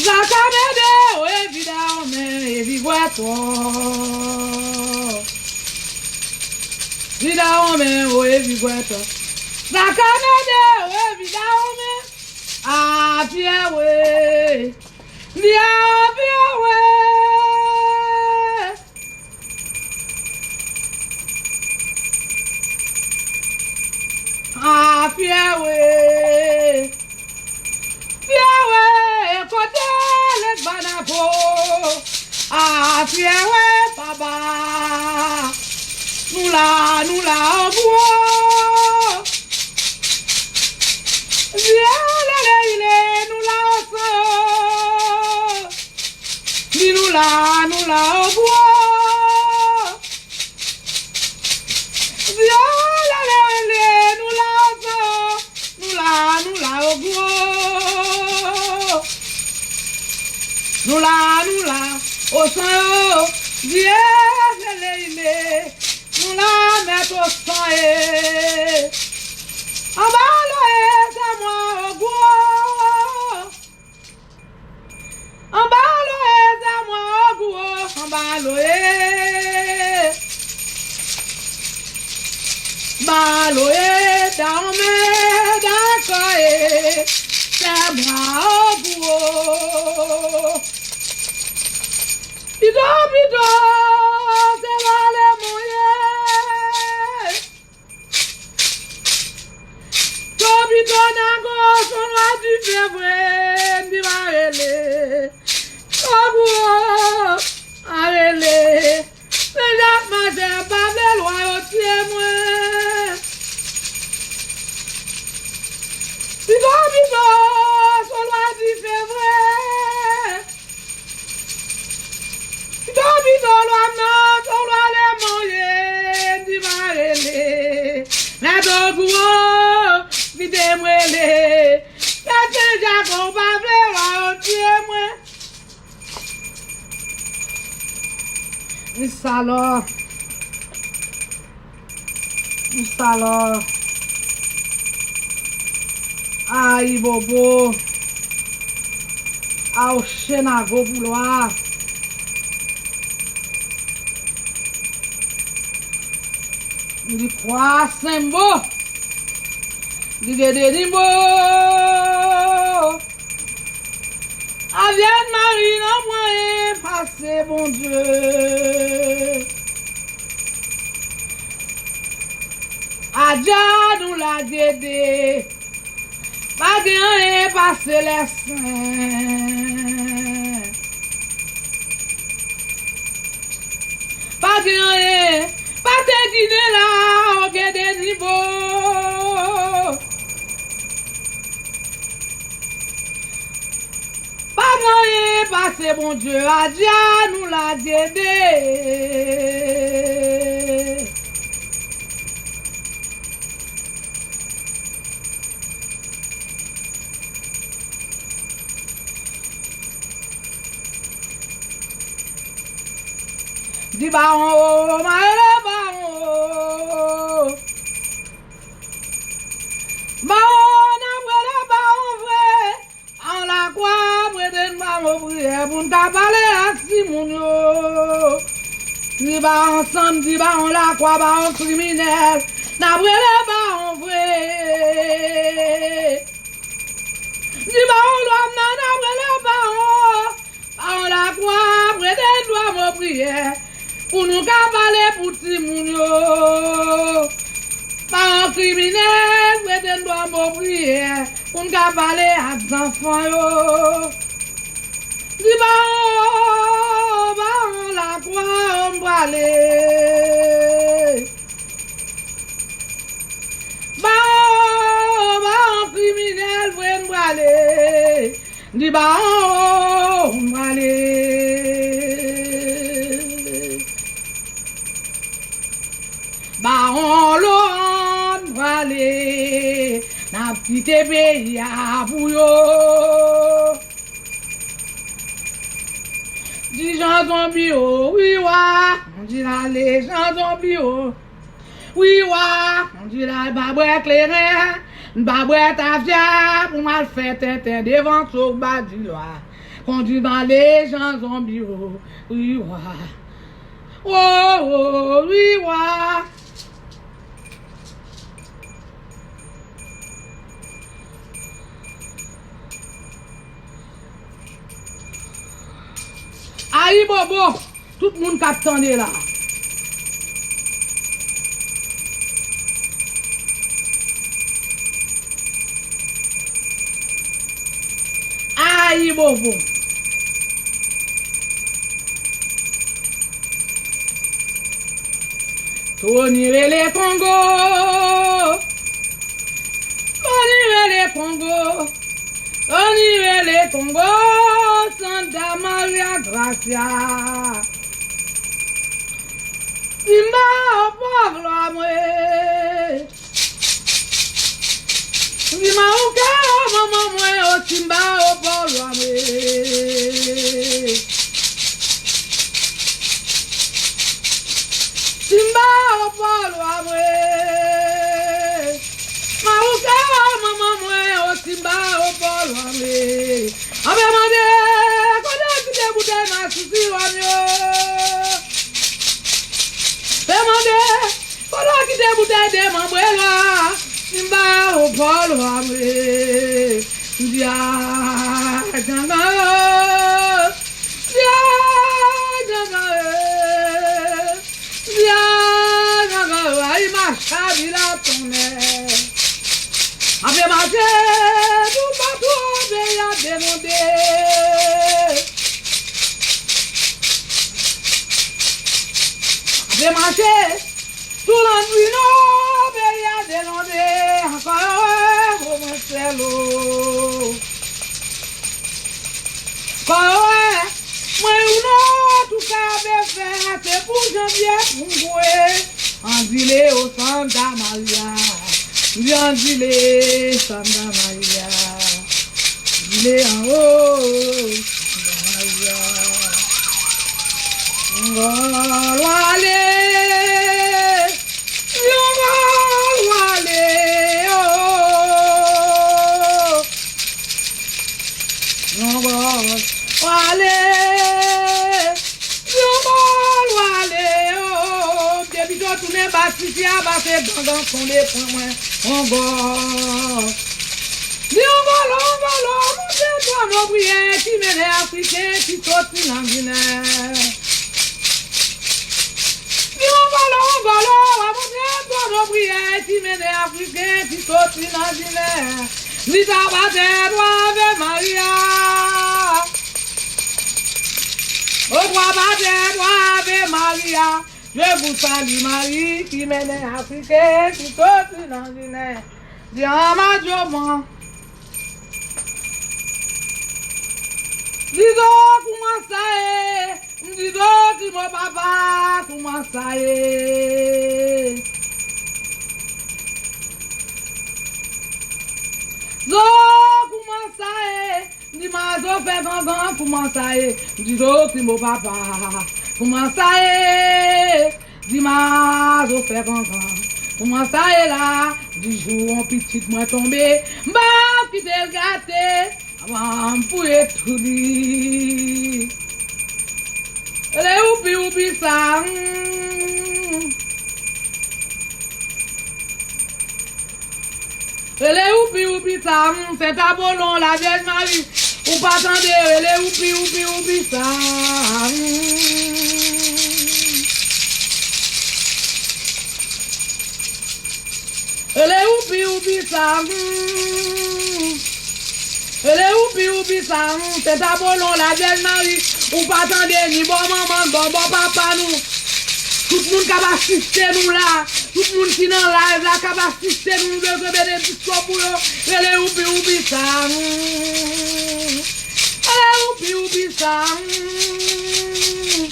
Zakamede o evidame, evigweto. Vidame o evigweto. Zakamede o evidame. Afyewe. Ndi afyewe. A fyewe. Fyewe, kote lèt banago? A fyewe, papa. Nou la, nou la, ogwo. Vye lele ile, nou la, oso. Di nou la, nou la, ogwo. Vye lele ile, nou la, oso. Nou la, nou la, ogwo. Nou la, nou la, osan yo. Vye lele ile, nou la, mèt osan e. Anba loye, se mwen, ogwo. Anba loye, se mwen, ogwo, anba loye. Anba loye, dame, dakò, e, se mwen, ogwo. Pito, pito, se la le mwen ye. Topito nan gwo, son lwa dife vre, m di m a rele. Ogwo, a rele. Men jan m mache, m pa vle lwa yo tiye mwen. Pito, pito, son lwa dife vre. Pito, pito, lwa m nan, to lwa le mwen ye, di m a rele. Mèt ogwo, vide m rele. Mèt Sen Jak, ou pa vle lwa yo tiye mwen. Insalò. Insalò. Ayibobo. Aw, chenago pou lwa. Li kwa senbo. Li gede ni bo. Avyèn Mari nan mwen pase Bondye. Adja nou la Dede. Pa gen anyen pase lèsen. Pa gen anyen, pa te ginen la, o gede nivo. Pa gen anyen pase Bondye, Adja nou la Dede. Di bawon o, ma rele bawon o. Bawon, n ap rele bawon vre. An lakwa, prete n bawon priyè pou n ka pale ak timoun yo. Di bawon sanm, di bawon lakwa, bawon kriminèl, n ap rele bawon vre. Di bawon lwa m nan, n ap rele bawon. Bawon lakwa, prete n dwa mo priyè pou nou ka pale pou timoun yo. Bawon kriminèl, prete n dwa mo priyè pou n ka pale ak zanfan yo. Di bawon, bawon lakwa, m prale. Bawon, bawon kriminèl, vre m prale. Di bawon, m prale. Bawon Loran, m prale. N ap kite peyi a pou yo. Di jan zonbi yo, wi wa. Di l ale jan zonbi yo, wi wa. Di l al pa bwè kleren, pa bwè tafya, pou m al fè tenten devan Sokba di lwa. Kondi m ale jan zonbi yo, wi wa. O, o, wi wa. Ayibobo, tout moun k ap tande la. Ayibobo. Tony rele Kongo. Tony rele Kongo. Tony rele Kongo. Santa Maria Gracia. Simba o pòv lwa mwen. Di Mawoka, o manman mwen, o Simba, o pòv lwa mwen. Simba, o pòv lwa mwen. Mawoka, o manman mwen, o Simba, o pòv lwa mwen. Ann mande, kote kite boutèy masisi wòm yo? Ann mande, kote kite boutèy demanbre lwa? Simba o pòv lwa mwen. Dya dyangan yo. Dya dyangan yo. Dya dyangan yo. Ay, macha vila tonnè. Ann mache toupatou, peyi a denonde. Ann mache Sou lannuit non, peyi a denonde, ankò yo wè, bon mwen sèl o. Ankò yo wè, mwen youn non, tou sa be fè, se pou Janvye pou m kwe. Anzile o Santa Maria, m di anzile Santa Maria. Anzile anwo, Santa Maria. Yon gòl wale, yon gòl wale, oh. Yon gòl wale, yon gòl wale, oh. Depi yo tounen ba Siti a, pase gangan sonde pran mwen. Yon gòl. Di yon gòl, yon gòl, monte twa mo priyè ki mennen Afriken ki soti nan Ginè. Di yon gòl, yon gòl, monte twa mo priyè ki mennen Afriken ki soti nan Ginè. Di twa batè twa Ave Maria. O twa batè twa Ave Maria. Je vous salue Marie ki mennen Afriken ki soti nan Ginè. Di anmadyoman. Di do kouman sa ye? M di do ki mo papa kouman sa ye? Do kouman sa ye? M di mazo fè gangan, kouman sa ye? M di do ki mo papa, kouman sa ye? Di mazo fè gangan, kouman sa ye la? M di jou yon pitit mwen tonbe, m pa kite l gate, avan m fouye tou li. Ele oupi oupi sa, hmm. sa, hmm, Sent Apolon, Lavyèj Mari, ou pa tande, rele woupi, woupi, woupi sa, hmm. Rele woupi, woupi sa, hmm. Rele woupi, woupi sa, hmm. Sent Apolon, Lavyèj Mari, ou pa tande, ni bò manman n, bò, bò papa nou. Tout moun k ap asiste nou la, tout moun ki nan live la k ap asiste nou, nou bezwen benediksyon pou yo. Rele woupi, woupi sa, hmm. Rele woupi, woupi sa, hmm.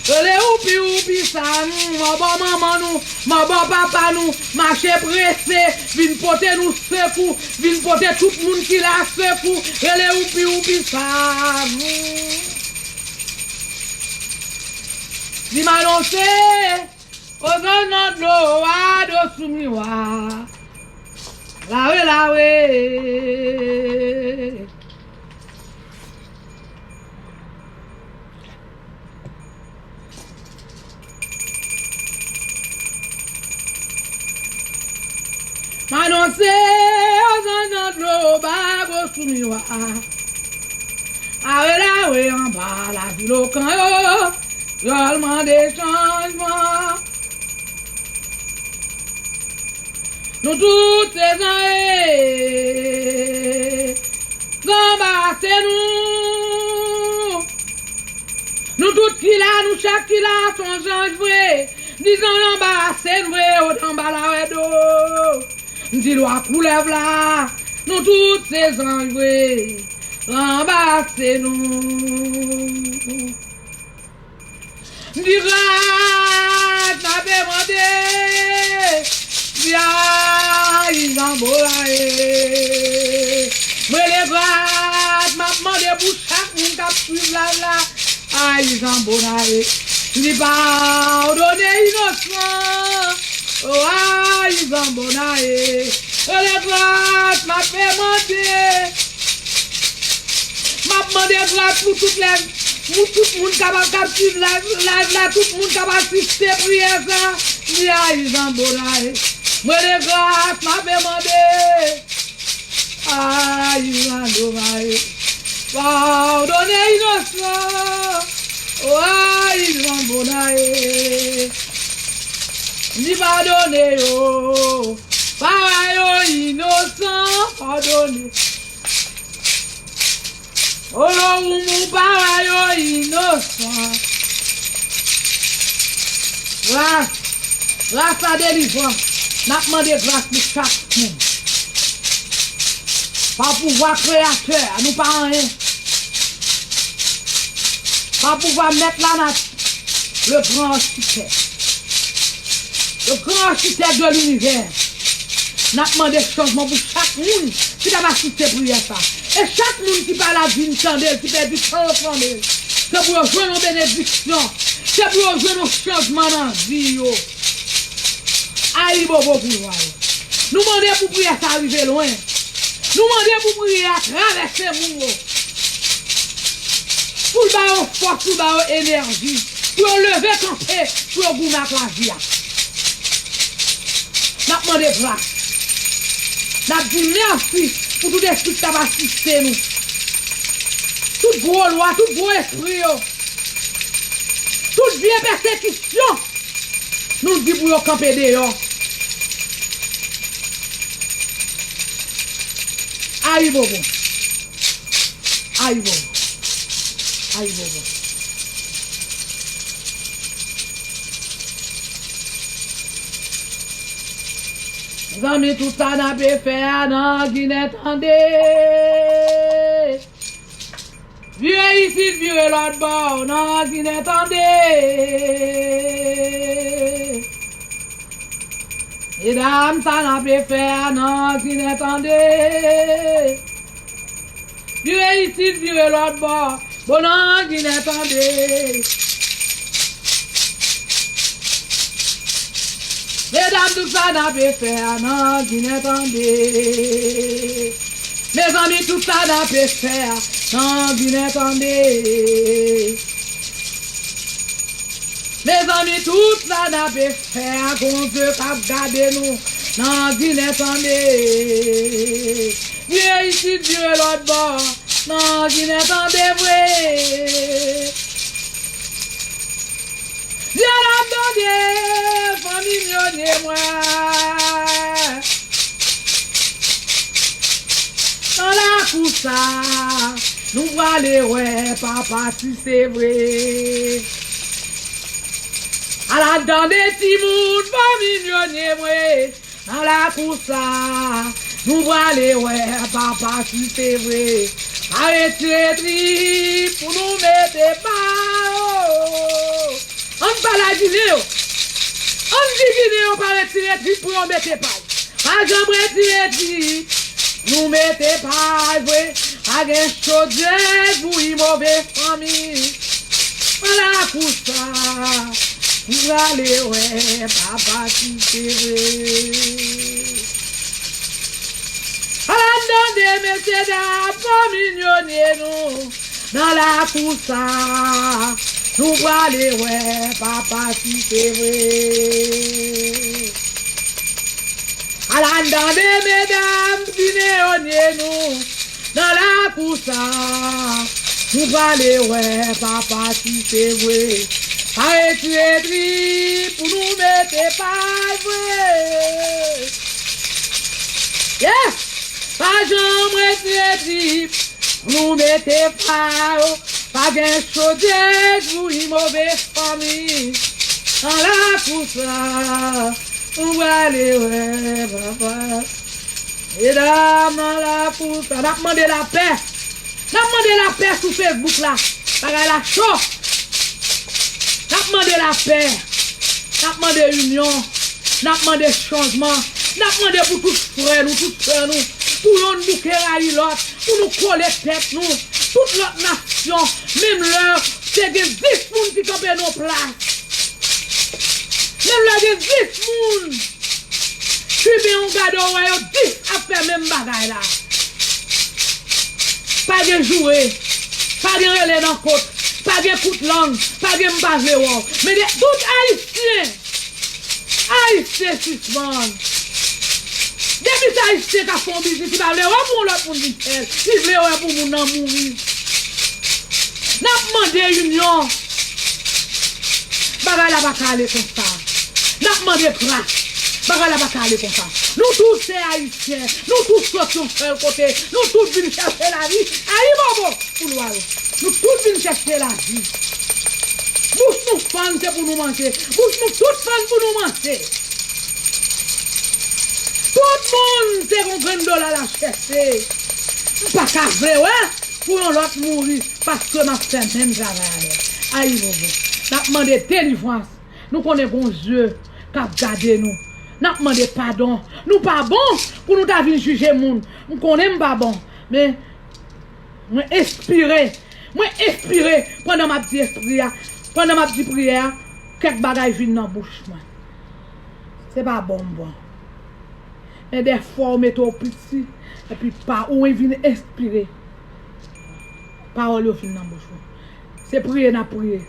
Rele woupi, woupi sa, hmm. Mò bò manman nou, mò bò papa nou, mache prese, vin pote nou sekou, vin pote tout moun ki la sekou. Rele woupi, woupi sa, hmm. Di m anonse, ozon nan dlo a, dlo sou miwa. Lawe, lawe. M anonse, ozon nan dlo, bago sou miwa. Awe lawe anba lavi lokan yo, yo al mande chanjman. Nou tout se zanj, zanba se nou. Nou tout ki la, nou chak ki la, se yon zanj vre. Di zanj anba se nou vre, yo anba lawèdo. M di lwa koulèv la, nou tout se zanj vre. Anba se nou. M di gras, m ape mande. M di ay, zanbo la ye. M rele gras, m ap mande pou chak moun k ap swiv live la. Ay, zanbo la ye. M di padone inosan. O ay, zanbo la ye. Rele gras, m ape mande. M ap mande gras pou tout lè, pou tout moun k ap, k ap swiv live, live la, tout moun k ap asiste priyè sa. Di ay, zanbo la ye. M rele gras, m ape mande. Ay, zanbo la ye. Padone inosan. O ay, zanbo la ye. Di padone yo. Papa yo inosan, padone. O, ou, ou pa wè yo inosan. Gras, gras a delivrans. N ap mande gras pou chak moun. Pa pouvwa kreyatè a, nou pa anyen. Pa pouvwa mèt lanati. Le grand architecte. Le grand architecte de l'univers. N ap mande chanjman pou chak moun ki t ap asiste priyè sa. E chak moun ki pa la vin tande l, ki pèdi tan yo tande l. Se pou yo jwenn yon benediksyon. Se pou yo jwenn yon chanjman nan vi yo. Ayibobo pou lwa yo. Nou mande pou priyè sa rive lwen. Nou mande pou priyè a travèse moun yo. Pou l ba yo fòs, pou l ba yo enèji. Pou yo leve kanpe, pou yo goumen ak lavi a. N ap mande gras. N ap di mèsi pou tout espri k t ap asiste nou. Tout gwo lwa, tout gwo espri yo. Tout vye pèsekisyon. Nou di pou yo kanpe deyò. Ayibobo. Ayibobo. Ayibobo. Mezanmi, tout sa n ape fè a nan Ginen tande. Vire isit, vire lòt bò, nan Ginen tande. Medam, sa n ape fè a, nan Ginen tande. Vire isit, vire lòt bò, bon, nan Ginen tande. Medam, tout sa n ape fè a, nan Ginen tande. Mezanmi, tout sa n ape fè a, nan Ginen tande. Mezanmi, tout sa n ape fè a, gon zye k ap gade nou. nan Ginen tande. Vire isit, vire lòt bò, nan Ginen tande vre. Vye lòt tande, fanmi myonye mwen. Nan lakou sa, nou prale wè papa si se vre. Ala tande timoun, fanmi myonye mwen. Nan lakou sa, nou prale wè papa si se vre. Pa retire trip pou nou mete pa yo. Ann pale a Ginen yo. Ann di Ginen yo pa retire trip pou yo mete pa yo. Pa janm retire trip, nou mete pa yo vre. Pa gen chodyè bouyi move fanmi. Nan lakou sa, nou prale wè papa si se vre. Ala tande, mesye dam, fanmi myonye nou. Nan lakou sa, nou prale wè papa si se vre. Ala tande, medam, Ginen yo nye nou. Nan lakou sa, nou prale wè papa si se vre. Pa retire trip pou nou mete pa vre. Yes! Pa janm retire trip pou nou mete pa yo. Pa gen chodyè bouyi move fanmi. Nan lakou sa, nou prale wè papa. Medam, nan lakou sa, n ap mande lapè. N ap mande lapè sou Facebook la. Bagay la cho. N ap mande lapè. N ap mande inyon. N ap mande chanjman. N ap mande pou tout frè nou, tout sè nou, pou yonn bouke rayi lòt, pou nou kole tèt nou. Tout lòt nasyon, menm lè te gen dis moun ki kanpe nan yon plas, menm lè gen dis moun, Kiben ou gade w wè yo dis ap fè menm bagay la. Pa gen joure, pa gen rele nan kot, pa gen kout lang, pa gen m pa vle wè w. Men de tout Ayisyen, Ayisyen sispann. Depi se Ayisyen k ap fè yon biznis, li pa vle wè pou yon lòt moun vin fè l. Li vle wè pou moun nan mouri. N ap mande inyon. Bagay la pa ka ale konsa. N ap mande gras. Bagay la pa ka ale konsa. Nou tout se Ayisyen. Nou tout sot yon sèl kote. Nou tout vin chèche lavi. Ayibobo pou lwa yo. Nou tout vin chèche lavi. Bouch nou fann se pou nou manje. Bouch nou tout fann pou nou manje. Tout moun se yon grenn dola l ap chèche. M pa ka vle wè pou yon lòt mouri paske m ap fè menm travay avè l. Ayibobo. N ap mande delivrans. Nou konnen gon Dye k ap gade nou. N ap mande padon. Nou pa bon pou nou ta vin jije moun. M konnen m pa bon. Men, mwen enspire. Mwen enspire pandan m ap di espri a. Pandan m ap di priyè a, kèk bagay vin nan bouch mwen. Se pa bon m bon. Men dèfwa ou mete w piti, epi pa ou vin enspire. Pawòl yo vin nan bouch ou. Se priye n ap priye.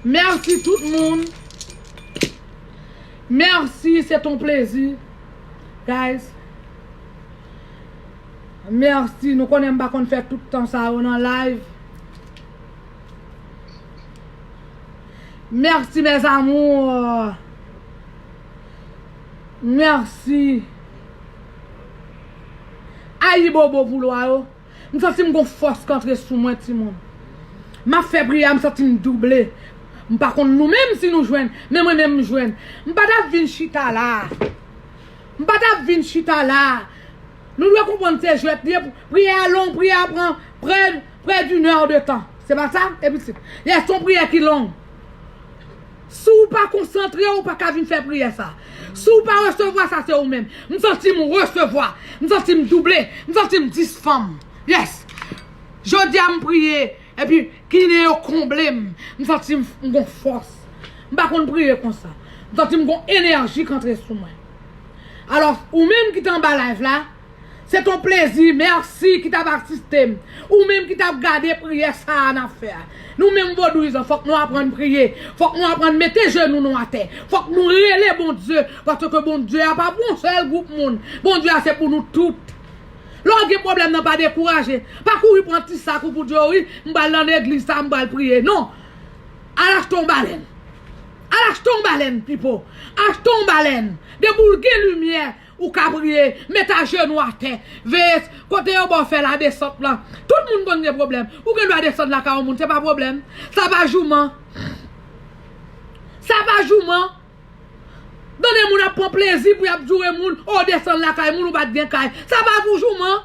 Mèsi tout moun. Mèsi, se ton plezi. Guys. Mèsi. Nou konnen m pa konn fè tout tan sa yo nan live. Mèsi, mes amours. Mèsi. Ayibobo pou lwa yo. M santi m gon fòs k antre sou mwen, timoun. M ap fè priyè a, m santi m double. M pa konn nou menm si nou jwenn, men mwen menm m jwenn. M pa t ap vin chita la. M pa t ap vin chita la. Nou dwe konprann se jwèt li ye. Priyè a long, priyè a pran prè, prè d'une heure de temps. Se pa sa? Epi se, yes, se yon priyè ki long. Si w pa konsantre, ou pa ka vin fè priyè sa. Si w pa resevwa sa, se ou menm. M santi m resevwa. M santi m double. M santi m dis fanm. Yes. Jodi a, m priye. Epi, Ginen yo konble m. M santi m, m gon fòs. M pa konn priye konsa. M santi m gon enèji k antre sou mwen. Alò, ou menm ki te anba live la, Se t on plezi, mèsi ki t ap asiste m. Ou menm ki t ap gade priyè sa a n ap fè a. Nou menm vodouyizan, fòk nou aprann priye. Fòk nou aprann mete jenou nou atè. Fòk nou rele Bondye, paske Bondye a pa pou yon sèl gwoup moun. Bondye a se pou nou tout. Lè w gen pwoblèm nan, pa dekouraje. Pa kouri pran ti sak ou pou di, "Wi, m pral nan legliz sa, m pral priye." Non. Al achte yon balèn. Al achte yon balèn, pipo. Achte yon balèn. Depi w gen limyè, ou ka priye. Met ajenou atè. Veye kote yo ba w fè ladesant lan. Tout moun konn gen pwoblèm. Ou gen dwa desann lakay yon moun, se pa pwoblèm. Sa pa jouman. Sa pa jouman. Tande moun ap pran plezi pou y ap joure moun, o desann lakay moun, ou pa t gen kay. Sa pa pou jouman.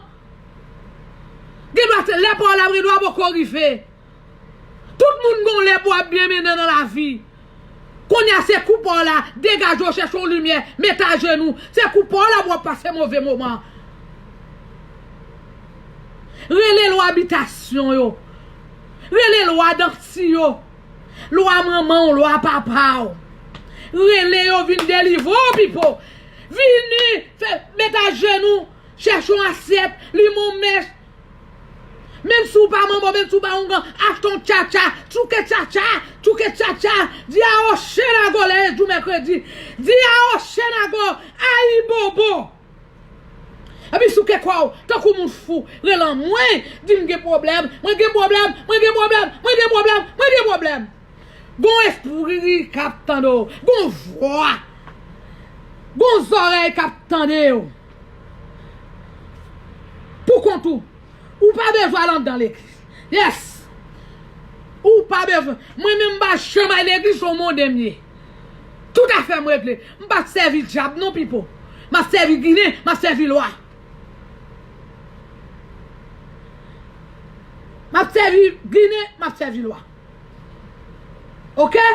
Gen dwa se lè pa w la, gen dwa poko rive. Tout moun gon lè pou ap byen mennen nan lavi. Kounye a se kou pa w la, degaje w, chèche yon limyè, met ajenou. Se kou pa w la pou w ap pase move moman. Rele lwa bitasyon yo. Rele lwa danti yo. Lwa manman w, lwa papa w. Rele yo vin delivre w, pipo. Vini, fè, met ajenou, chèche yon asyèt, limen yon mèch. Menm si w pa manbo, menm si w pa oungan, achte yon tchatcha, tchouke tchatcha, tchouke tchatcha, di a Ocenago lè e jou mèkredi, di a Ocenago, ayibobo. Epi souke kò w, tankou moun fou, rele mwen, di m gen pwoblèm, mwen gen pwoblèm, mwen gen pwoblèm, mwen gen pwoblèm, mwen gen pwoblèm. Gon espri k ap tande w, gon vwa, gon zòrèy k ap tande w. Pou kont ou. Ou pa bezwen al anndan legliz. Yes. Ou pa bezwen. Mwen menm m pa janm al legliz, se yon monde m ye. Tout afè m regle. M pa sèvi dyab non, pipo. M ap sèvi Ginen, m ap sèvi lwa. M ap sèvi Ginen, m ap sèvi lwa. Oke?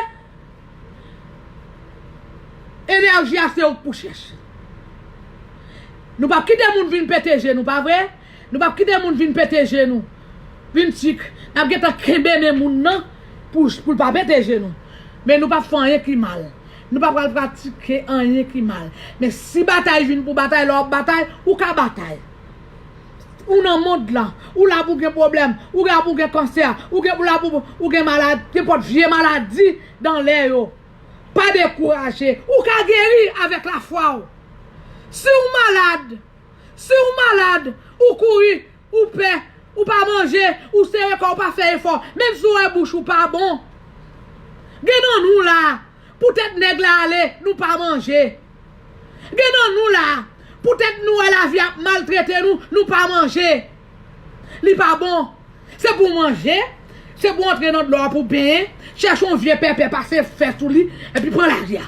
Enèji a se ou k pou chèche. Nou p ap kite moun vin pete je nou, pa vre? Nou p ap kite moun vin pete je nou. Vin tik. N ap gentan kenbe men moun nan pou, pou l pa pete je nou. Men nou p ap fè anyen ki mal. Nou pa pral pratike anyen ki mal. Men si batay vin pou batay, lè w ap batay, ou ka batay. Ou nan mond lan, ou la pou gen pwoblèm, ou la pou gen kansè, ou gen, ou la pou, ou gen malad, nenpòt vye maladi dan lè yo. Pa dekouraje, ou ka geri avèk lafwa w. Si w malad, si w malad, ou kouri, ou pè, ou pa manje, ou sere kò, ou pa fè efò, menm si w wè bouch ou pa bon. Gen nan nou la, poutèt nèg la ale, nou pa manje. Gen nan nou la, poutèt nou wè lavi ap maltrete nou, nou pa manje. Li pa bon. Se pou w manje, se pou w antre nan dlo a pou w benyen, chèche yon vye pèpè, pase fè sou li, epi pran lari a.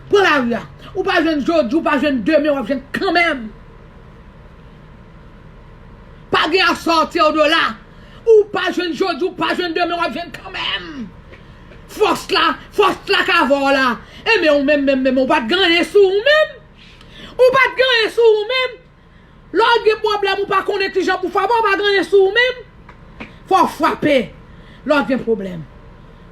Pran lari a. Ou pa jwenn jodi, ou pa jwenn demen, w ap jwenn kanmenm. Pa gen à sortir de là. Ou pa jwenn jodi, ou pa jwenn demen, w ap jwenn kanmenm. Fòs la, fòs la k avè w la. E men ou menm, menm, menm, ou pa t gen anyen sou ou menm. Ou pa t gen anyen sou ou menm. Lè w gen pwoblèm, ou pa konnen kijan pou fè, bon, ou pa gen anyen sou ou menm. Fò w frape. Lè w gen pwoblèm.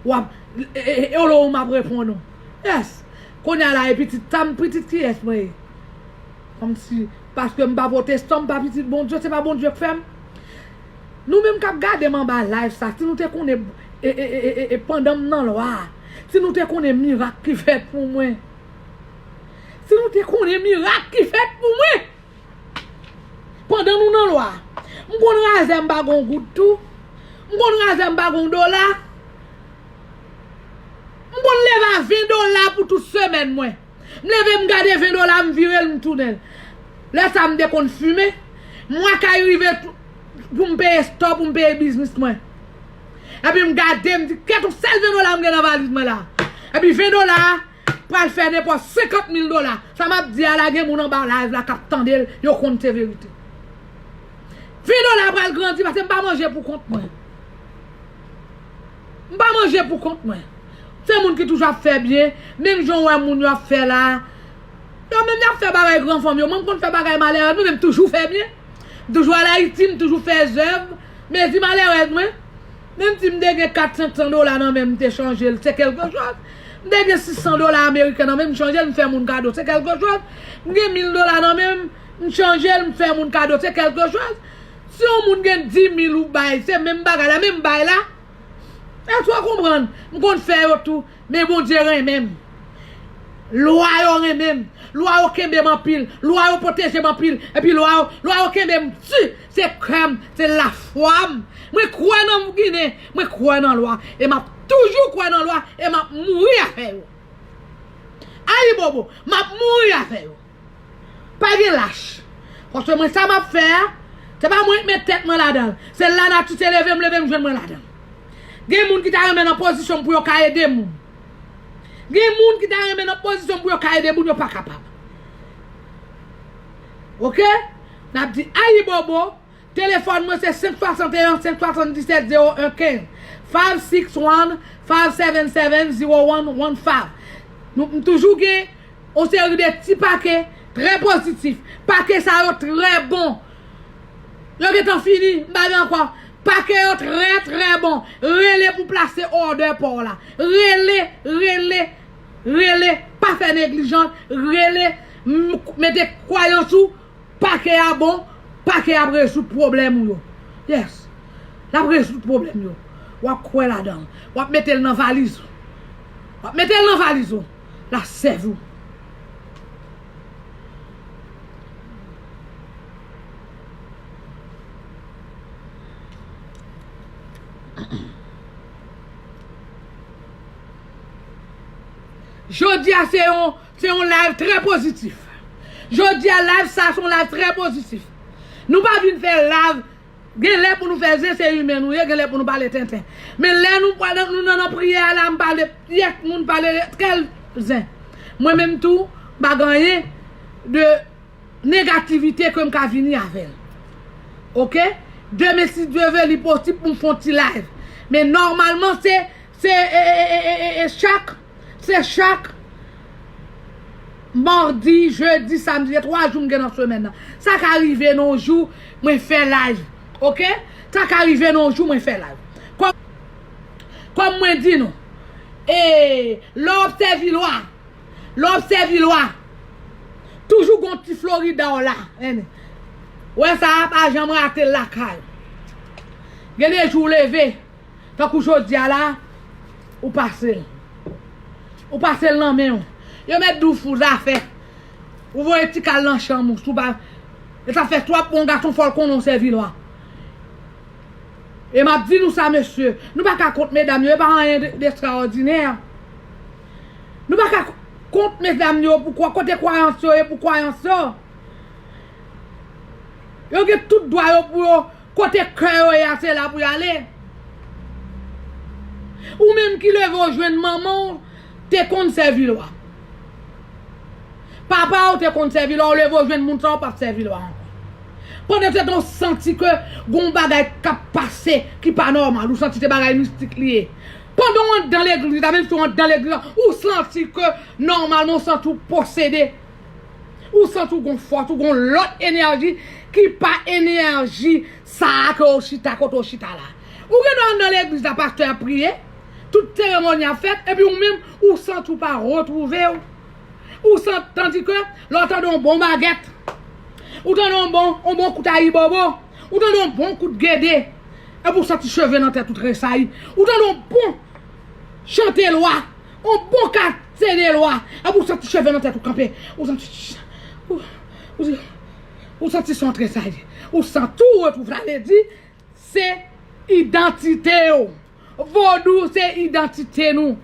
W ap, e, e, e, olo, m ap reponn ou. Yes. Kounye a la, e pitit sa m, pitit kiyès mwen ye? Kòmsi, paske m pa pwotestan, m pa pitit Bondye, se pa Bondye k fè m. Nou menm k ap gade m anba live sa, si nou te konnen, e, e, pandan m nan lwa a, si nou te konnen mirak ki fèt pou mwen. Si nou te konnen mirak ki fèt pou mwen. Pandan nou nan lwa, m konn razè m pa gon goud tou. M konn razè m pa gon dola. M konn leve a ven dola pou tout semèn mwen. M leve m gade ven dola, m vire l, m tounen l. Lè sa m te konn fimen. Mwa kay rive pou m peye stò, pou m peye biznis mwen. Epi m gade, m di, kèt yon sèl ven dola m gen nan valiz mwen la. Epi ven dola a, pral fè nenpòt senkant mil dola. Sa m ap di a la, gen moun anba live la k ap tande l, yo konn se verite. Ven dola pral grandi, paske m pa manje pou kont mwen. M pa manje pou kont mwen. Se moun ki toujou ap fè byen, menm jan w wè moun yo ap fè la. Yo menm y ap fè bagay gran fanm yo, mwen m konn fè bagay malerèz, mwen menm toujou fè byen. M toujou al Ayiti, m toujou fè zèv. Mezi malerèz mwen. Menm si m te gen kat senk san dola nan men m, m te chanje l, se kèlke chòz. M te gen sis san dola ameriken nan men m, m chanje l, m fè moun kado, se kèlke chòz. M gen mil dola nan men m, M chanje l, m fè moun kado, se kèlke choz. Si yon moun gen di mil ou bay, se menm bagay la, menm bay la. Èske w konprann? M konn fè yo tou, men Bondye renmen m. Lwa yo renmen m. Lwa yo kenbe m anpil. Lwa yo pwoteje m anpil. Epi lwa yo, lwa yo kenbe m di. Se kè m, se lafwa m. Mwen kwè nan Ginen, mwen kwè nan lwa. E m ap toujou kwè nan lwa. E m ap mouri avè yo. Ayibobo, m ap mouri avè yo. Pa gen lach. Paske mwen, sa m ap fè a, se pa mwen k met tèt mwen ladan l. Se lanati te leve m, leve m jwenn mwen ladan l. Gen moun ki ta renmen nan pozisyon m pou yo ka ede moun. Gen moun ki ta renmen nan pozisyon m pou yo ka ede moun, yo pa kapab. Oke? N ap di ayibobo. Telefòn mwen se senk swasanteyen, senk swasanndisèt, zewo en kenz. Five six one, five seven seven, zero one one five. Nou, m toujou gen yon seri de ti pake trè pozitif. Pake sa yo trè bon. Yo gentan fini, m pa gen ankò. Pake yo trè, trè bon. Rele pou plase òdè pa w la. Rele, rele, rele. Pa fè neglijan. Rele, m-, mete kwayans ou. Pake a bon, pake a ap rezoud pwoblèm ou yo. Yes. L ap rezoud pwoblèm yo. W ap kwè ladan l. W ap mete l nan valiz ou. W ap mete l nan valiz ou. L ap sèvi w. Jodi a se yon, se yon live trè pozitif. Jodi a live sa se yon live trè pozitif. Nou pa vin fè live, gen lè pou nou fè zen, se imen nou ye, gen lè pou nou pale tenten. Men lè nou pral, nou nan, nan priyè a la, m pale pyès moun pale kèl zen. Mwen menm tou, m pa gen anyen de negativite ke m ka vini avè l. Oke? Demen, si Dye vle, li posib pou m fè yon ti live. Men nòmalman, se, se, e, e, e, e, e, e chak, se chak madi, jedi, samdi, se twa jou m gen nan semèn nan. Sa ka rive nan yon jou, mwen fè live. Oke? Sa ka rive nan yon jou, mwen fè live. Kòm, kòm mwen di nou, e, lè w ap sèvi lwa, Lè w ap sèvi lwa, toujou gon ti Florida w la. Wè sa a, pa janm rate l lakay. Gen de jou w leve, tankou jodi a la, ou pase l. Ou pase l nan men w. Yo mèt di w fou zafè. Ou voye ti kal nan chanm ou, sou ba. E sa fè twòp bon gason fò l konnen w sèvi lwa. E m ap di nou sa, mesye, nou pa ka kont medam yo, e pa anyen de, de ekstraòdinè. Nou pa ka k-, kont medam yo pou kwa-, kote kwayans yo ye pou kwayans yo. Yo gen tout dwa yo pou yo, kote kè yo ye a, se la pou y ale. Ou menm ki leve w jwenn manman w te konn sèvi lwa. Papa w te konn sèvi lwa, w leve w jwenn moun sa, w p ap sèvi lwa ankò. Pandan se tan w santi ke gon bagay k ap pase ki pa nòmal, ou santi se bagay mistik li ye. Pandan w anndan legliz la, menm si w anndan legliz la, ou santi ke nòmalman w santi w posede. Ou santi w gon fòs, ou gon lòt enèji ki pa enèji sa a ke w chita kote w chita la. Ou gen dwa anndan legliz la, pastè ap priye, tout seremoni ap fèt, epi ou menm, ou santi w pa retwouve w. Ou santi, tandike lè w tande yon bon bagèt, ou tande yon bon, yon bon kout ayibobo, ou tande yon bon kout gede, epi ou santi cheve nan tèt ou tresayi, ou tande yon bon chante lwa, yon bon kase de lwa, epi ou santi cheve nan tèt ou kanpe, ou santi, ou, ou, ou santi son tresayi, ou santi w retwouve, sa vle di, se idantite w. Vodou se idantite nou.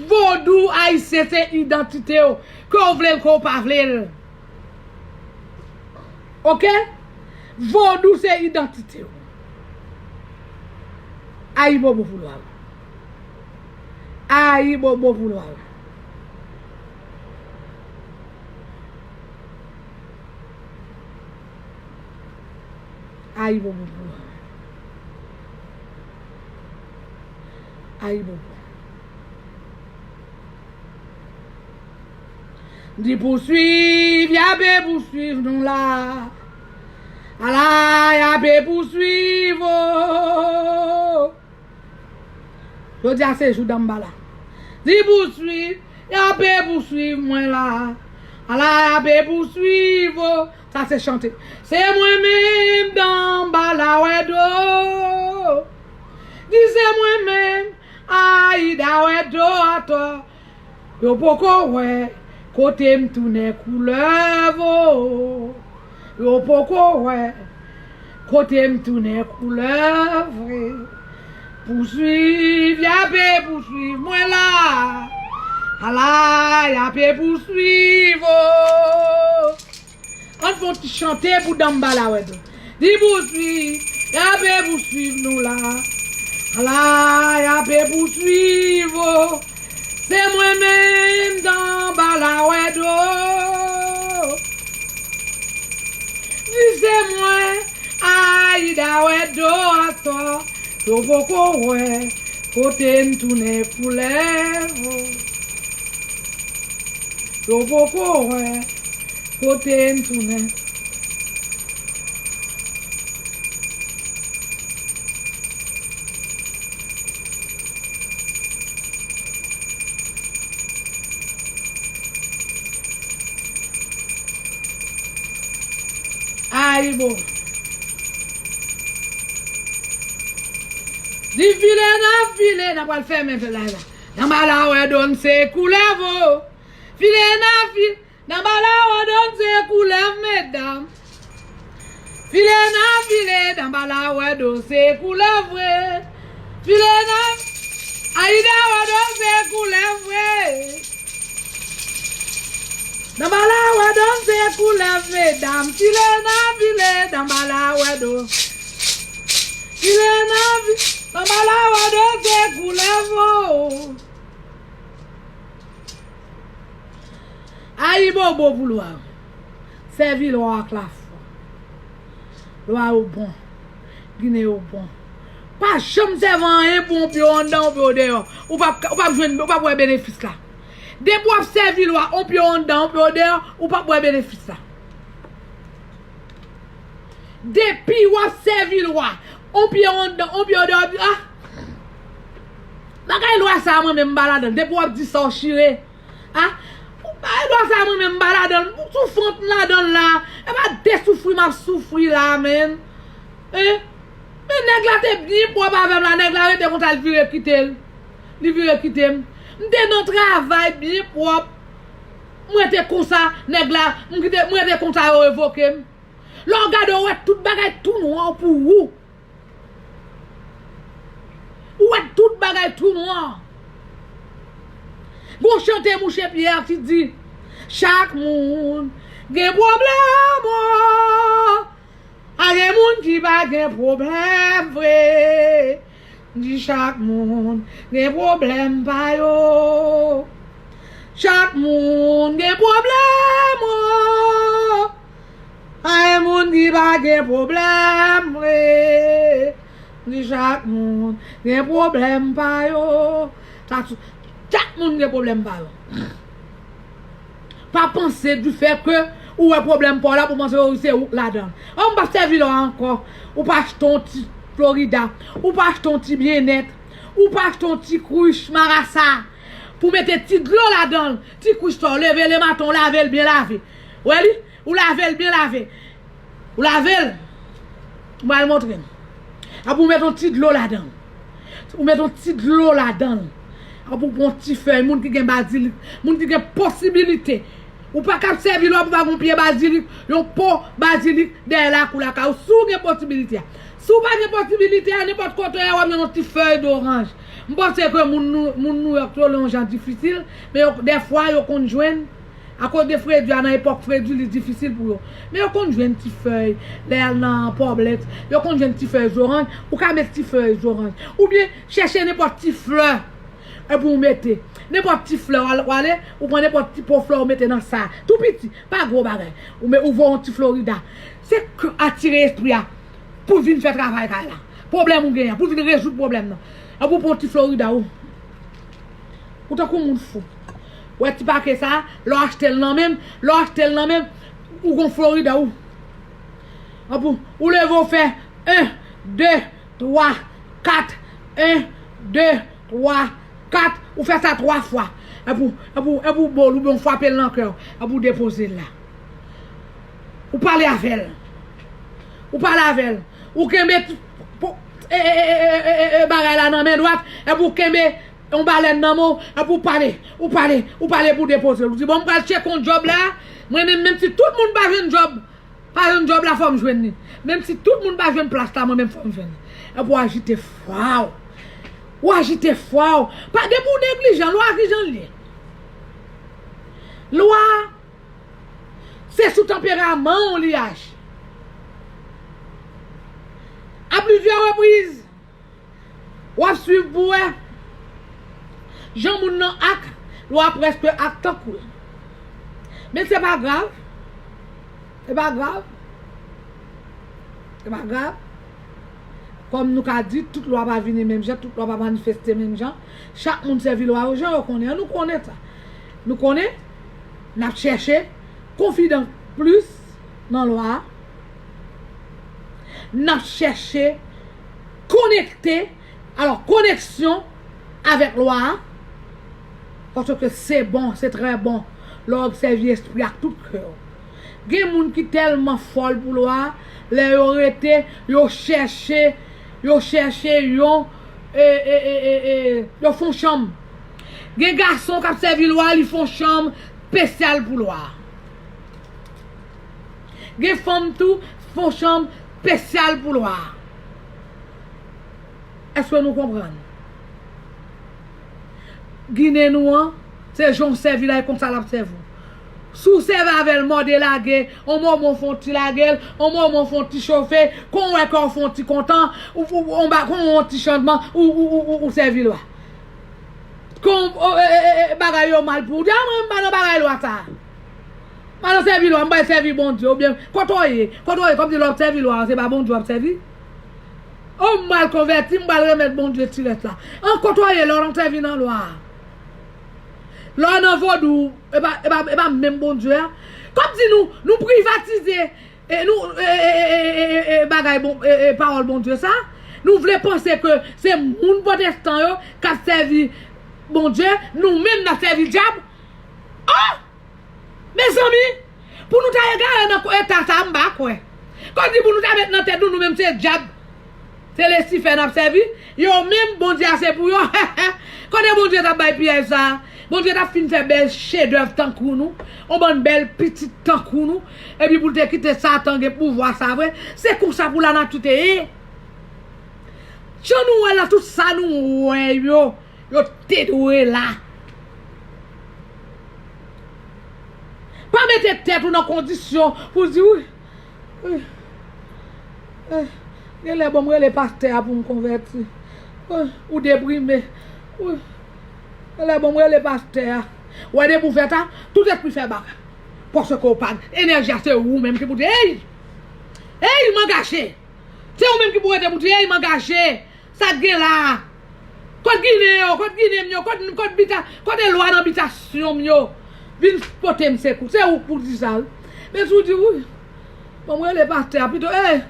Vodou ayisyen se idantite w. Ke w vle l, ke w pa vle l. Oke? Vodou se idantite w. Ayibobo pou lwa w. Ayibobo pou lwa w. Ayibobo pou lwa w. Ayibobo. Di pouswiv, y ape pouswiv nou la. Ala, y ape pouswiv, o. Jodi a se jou Danmbala. Di pouswiv, y ape pouswiv mwen la. Ala, y ape pouswiv, o. Sa se chante. Se mwen menm Danbala Wèdo. Di se mwen menm Ayida Wèdo atò. Yo poko wè kote m tounen koulèv o. Yo poko wè kote m tounen koulèv vre. Pouswiv, y ape pouswiv mwen la. Ala, y ape pouswiv o. Ann fè yon ti chante pou Danbala Wèdo. Di pouswiv, y ape pouswiv nou la. Ala, y ape pouswiv o. Se mwen menm Danbala Wèdo. Di se mwen Ayida Wèdo atò. Yo poko wè kote n tounen koulèv o. Yo poko wè kote n tounen. Ayibo. Di file n ap file, n ap pral fèmen fè la la. Danbala Wèdo n se koulèv o. File n ap file, Danbala Wèdo n se koulèv medam. File n ap file, Danbala Wèdo se koulèv vre. File n ap, Ayida Wèdo se koulèv vre. Danbala Wèdo se koulèv medam. File n ap file, Danbala Wèdo. File n ap fi-, Danbala Wèdo se koulèv o. Ayibobo pou lwa yo. Sèvi lwa ak lafwa. Lwa yo bon. Ginen yo bon. Pa janm sèvi anyen pou yon pye w anndan, yon pye w deyò. Ou p ap, ou p ap jwenn, ou p ap wè benefis la. Depi w ap sèvi lwa, yon pye w anndan, yon pye w deyò, ou p ap wè benefis la. Depi w ap sèvi lwa, yon pye w anndan, yon pye w deyò, di, ah! Bagay lwa sa a, mwen menm m pa ladan l. Depi w ap di sa w chire, ah! Bagay lwa sa a, mwen menm m pa ladan l. Soufrant m ladan l la. E pa de soufri m ap soufri la, menm. Hein? Men nèg la te byen pwòp avè m la, nèg la rete konsa, l vire kite l. Li vire kite m. M te nan travay byen pwòp. M rete konsa, nèg la, m kite, m rete konsa, yo revoke m. Lè w gade, w wè tout bagay tou nwa pou ou. Ou wè tout bagay tou nwa. Gon chante Mouche Pierre ki di, chak moun gen pwoblèm o. Pa gen moun ki pa gen pwoblèm vre. Di chak moun gen pwoblèm pa yo. Chak moun gen pwoblèm o. Pa gen moun ki pa gen pwoblèm vre. Di chak moun gen pwoblèm pa yo. Sa tou, chak moun gen pwoblèm pa yo. Pa panse du fait que ou wè pwoblèm pa w la pou panse se ou k ladan l. An, m p ap sèvi lwa ankò. Ou pa achte yon ti Florida. Ou pa achte yon ti byennèt. Ou pa achte yon ti kwich marasa. Pou mete ti dlo ladan l. Ti kwich sa w leve lematen, w lave l byen lave. Wè li? Ou lave l byen lave. Ou lave l. M pral montre n. Apre ou met yon ti dlo ladan l. Ou met yon ti dlo ladan l. Apre ou pran yon ti fèy, moun ki gen bazilik, moun ki gen posibilite. Ou pa kab sèvi lwa pou pa gen yon pye bazilik, yon po bazilik dèyè lakou lakay ou, si w gen posibilite a. Si w pa gen posibilite a, nenpòt kote w ye, w ap jwenn yon ti fèy doranj. M panse ke moun New, moun New York yo, yon jan difisil, men yo, dèfwa, yo konn jwenn. Akoz de fredi a, nan epòk fredi, li difisil pou yo. Men yo konn jwenn ti fèy, lè y al nan Publix, yo konn jwenn ti fèy zoranj, ou ka met ti fèy zoranj. Oubyen, chèche nenpòt ti flè, epi ou mete. Nenpòt ti flè, w al-, w ale, ou pran nenpòt ti po flè, ou mete nan sa. Tou piti, pa gwo bagay. Ou me-, ou voye yon ti Florida. Se k-, atire espri a pou vin fè travay kay la. Pwoblèm ou genyen, pou vin rezoud pwoblèm nan. Epi ou pran yon ti Florida, ou. Ou tankou moun fou. Ou wè ti pake sa, lè w achte l nan men m, lè w achte l nan men m, ou gon Florida ou. Anpou, ou leve w fè en, de, twa, kat, en, de, twa, kat, ou fè sa twa fwa. Anpou, anpou, anpou bòl oubyen w frape l nan kè w, anpou depoze l la. Ou pale avè l. Ou pale avè l. Ou kenbe t-, po-, e, e, bagay la nan men dwat, epi ou kenbe yon balèn nan men w, epi ou pale, ou pale, ou pale pou depoze l. Ou di, "Bon, m pral tcheke yon djòb la, mwen menm, menm si tout moun pa jwenn djòb, pa jwenn djòb la, fò m jwenn li. Menm si tout moun pa jwenn plas la, mwen menm fò m jwenn li." Epi w ajite fwa w. Ou ajite fwa w. Pa depi w neglijan, lwa ki jan l ye. Lwa, se sou tanperaman w li aji. A plizyè repriz, w ap swiv pou wè jan moun nan ak, lwa prèske ak tankou l. Men se pa grav. Se pa grav. Se pa grav. Kòm nou ka di, tout lwa pa vini menm jan, tout lwa pa manifeste menm jan. Chak moun sèvi lwa yo jan yo konnen an, nou konnen sa. Nou konnen, n ap chèche konfidans plis nan lwa a. N ap chèche konekte, alò, koneksyon avèk lwa a. Paske se bon, se trè bon lè w ap sèvi espri ak tout kè w. Gen moun ki tèlman fòl pou lwa a, lè yo rete, yo chèche, yo chèche yon, e, e, e, e, e, yo fè yon chanm. Gen gason k ap sèvi lwa a, li fè yon chanm espesyal pou lwa a. Gen fanm tou, fè yon chanm espesyal pou lwa a. Èske nou konprann? Ginen nou an, se jan w sèvi l la, e konsa l ap sèvi w. Si w sèvi avè l, mòde lage, on moman w fè on ti lage l, on moman w fè on ti chofe, kon w wè kè w fè on ti kontan, ou, ou, on ba-, kon on ti chanjman, ou, ou, ou, ou, ou sèvi lwa. Kon, o, e, e, e, e, bagay yo mal pou ou, di, "A, mwen, m pa nan bagay lwa sa a. M pa nan sèvi lwa, m pral sèvi Bondye," oubyen, kote w ye, kote w ye, kòmsi lè w ap sèvi lwa a, se pa Bondye w ap sèvi. O, m pral konvèti, m pral remèt Bondye ti rès la. An, kote w ye lè w nan sèvi nan lwa a? Lè w nan vodou, e pa, e pa, e pa menm Bondye a. Kòmsi nou, nou privatize, e nou, e, e, bagay bon, e, e, pawòl Bondye sa. Nou vle panse ke se moun pwotestan yo k ap sèvi Bondye, nou menm n ap sèvi dyab. O! Mezanmi, pou nou ta egare nan eta sa a, m pa kwè. Kòmsi pou nou ta met nan tèt nou, nou menm se dyab, se Lisifè n ap sèvi, yo menm, Bondye a se pou yo. Kote Bondye t ap bay pyèj sa a? Bondye t ap fin fè bèl chedèv tankou nou, on bann bèl pitit tankou nou, epi pou l te kite Satan gen pouvwa sa vre, se konsa pou lanati te ye. Jan nou wè la, tout sa nou wè yo, yo te dwe la. Pa mete tèt ou nan kondisyon pou di, "Wi, wi, eh, genlè bon m rele pastè a pou m konvèti. Wi, ou deprime. Wi, genlè bon m rele pastè a." Wè depi w fè sa, tout espri fè bak. Paske w pa, enèji a se ou menm ki pou di, "Ey! Ey, m angaje!" Se ou menm ki pou rete pou di, "Ey, m angaje!" Sa k gen la a? Kot Ginen yo? Kot Ginen m yo? Kot, kot bita, kote lwa nan bitasyon m yo? Vin pote m sekou. Se ou k pou di sa, wi. Men si w di, "Wi, bon, m rele pastè a pito." E,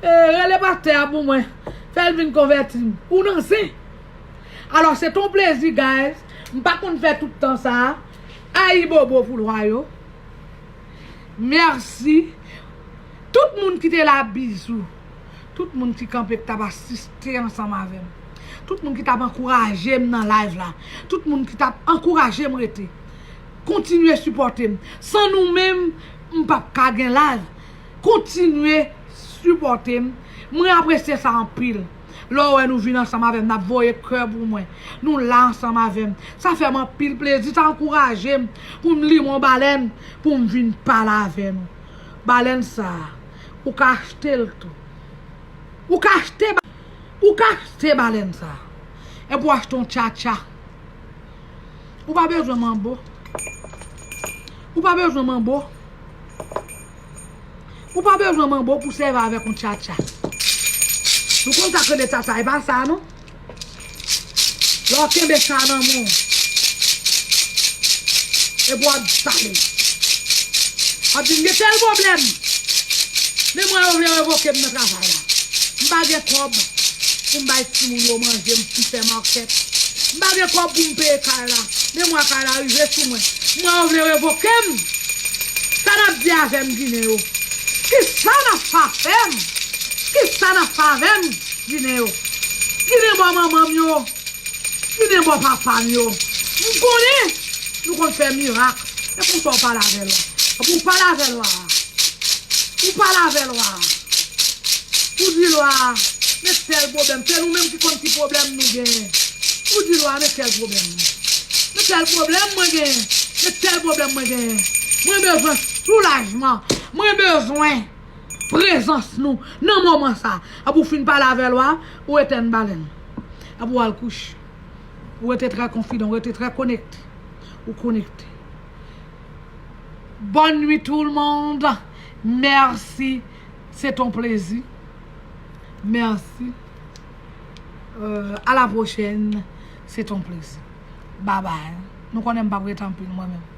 e, rele pastè a pou mwen. Fè l vin konvèti m. Ou nan zen. Alò, se t on plezi, guys. M pa konn fè tout tan sa a. Ayibobo pou lwa yo. Mèsi. Tout moun ki te la, bizou. Tout moun ki kanpe, k t ap asiste ansanm avè m. Tout moun ki t ap ankouraje m nan live la. Tout moun ki t ap ankouraje m rete. Kontinye sipòte m. San nou menm, m p ap ka gen live. Kontinye sipòte m. Mwen apresye sa anpil. Lè w wè nou vin ansanm avè m, n ap voye kè pou mwen. Nou la ansanm avè m. Sa fè m anpil plezi, sa ankouraje m pou m limen yon balèn, pou m vin pale avè nou. Balèn sa a, ou ka achte l tou. Ou ka achte ba-, ou ka achte balèn sa a. Epi w achte yon tchatcha. Ou pa bezwen manbo. Ou pa bezwen manbo. Ou pa bezwen manbo pou sèvi avèk yon tchatcha. Nou konn sa k rele tchatcha, e pa sa non. Lè w kenbe sa nan men w, epi w ap pale. W ap di, "M gen tèl pwoblèm. Memwa yo vle revoke m nan travay la. M pa gen kòb pou m bay timoun yo manje, m fè makèt. M pa gen kòb pou m peye kay la. Memwa kay la rive sou mwen. Memwa yo vle revoke m." Sa n ap di avè m, Ginen yo? Kisa n ap fè avè m? Kisa n ap fè avè m? Ginen yo. Ginen bò manman m yo. Ginen bò papa m yo. M konnen nou konn fè mirak. E pou sa w pale avè lwa. Pou w pale avè lwa. Ou pale avè lwa. Ou di lwa, men tèl pwoblèm. Se nou menm ki konn ki pwoblèm nou genyen. Ou di lwa, men tèl pwoblèm. Men tèl pwoblèm mwen genyen. Men tèl pwoblèm mwen genyen. Mwen bezwen soulajman. Mwen bezwen prezans nou nan moman sa. Apre w fin pale avè lwa, ou etèn balèn. Apre w al kouche. Ou rete trè konfidan, ou rete trè konekte. Ou konekte. Bonne nuit tout le monde. Merci. C'est un plaisir. Merci. Euh, à la prochaine. C'est un plaisir. Bye bye. Nou konnen m p ap rete anpil mwen menm.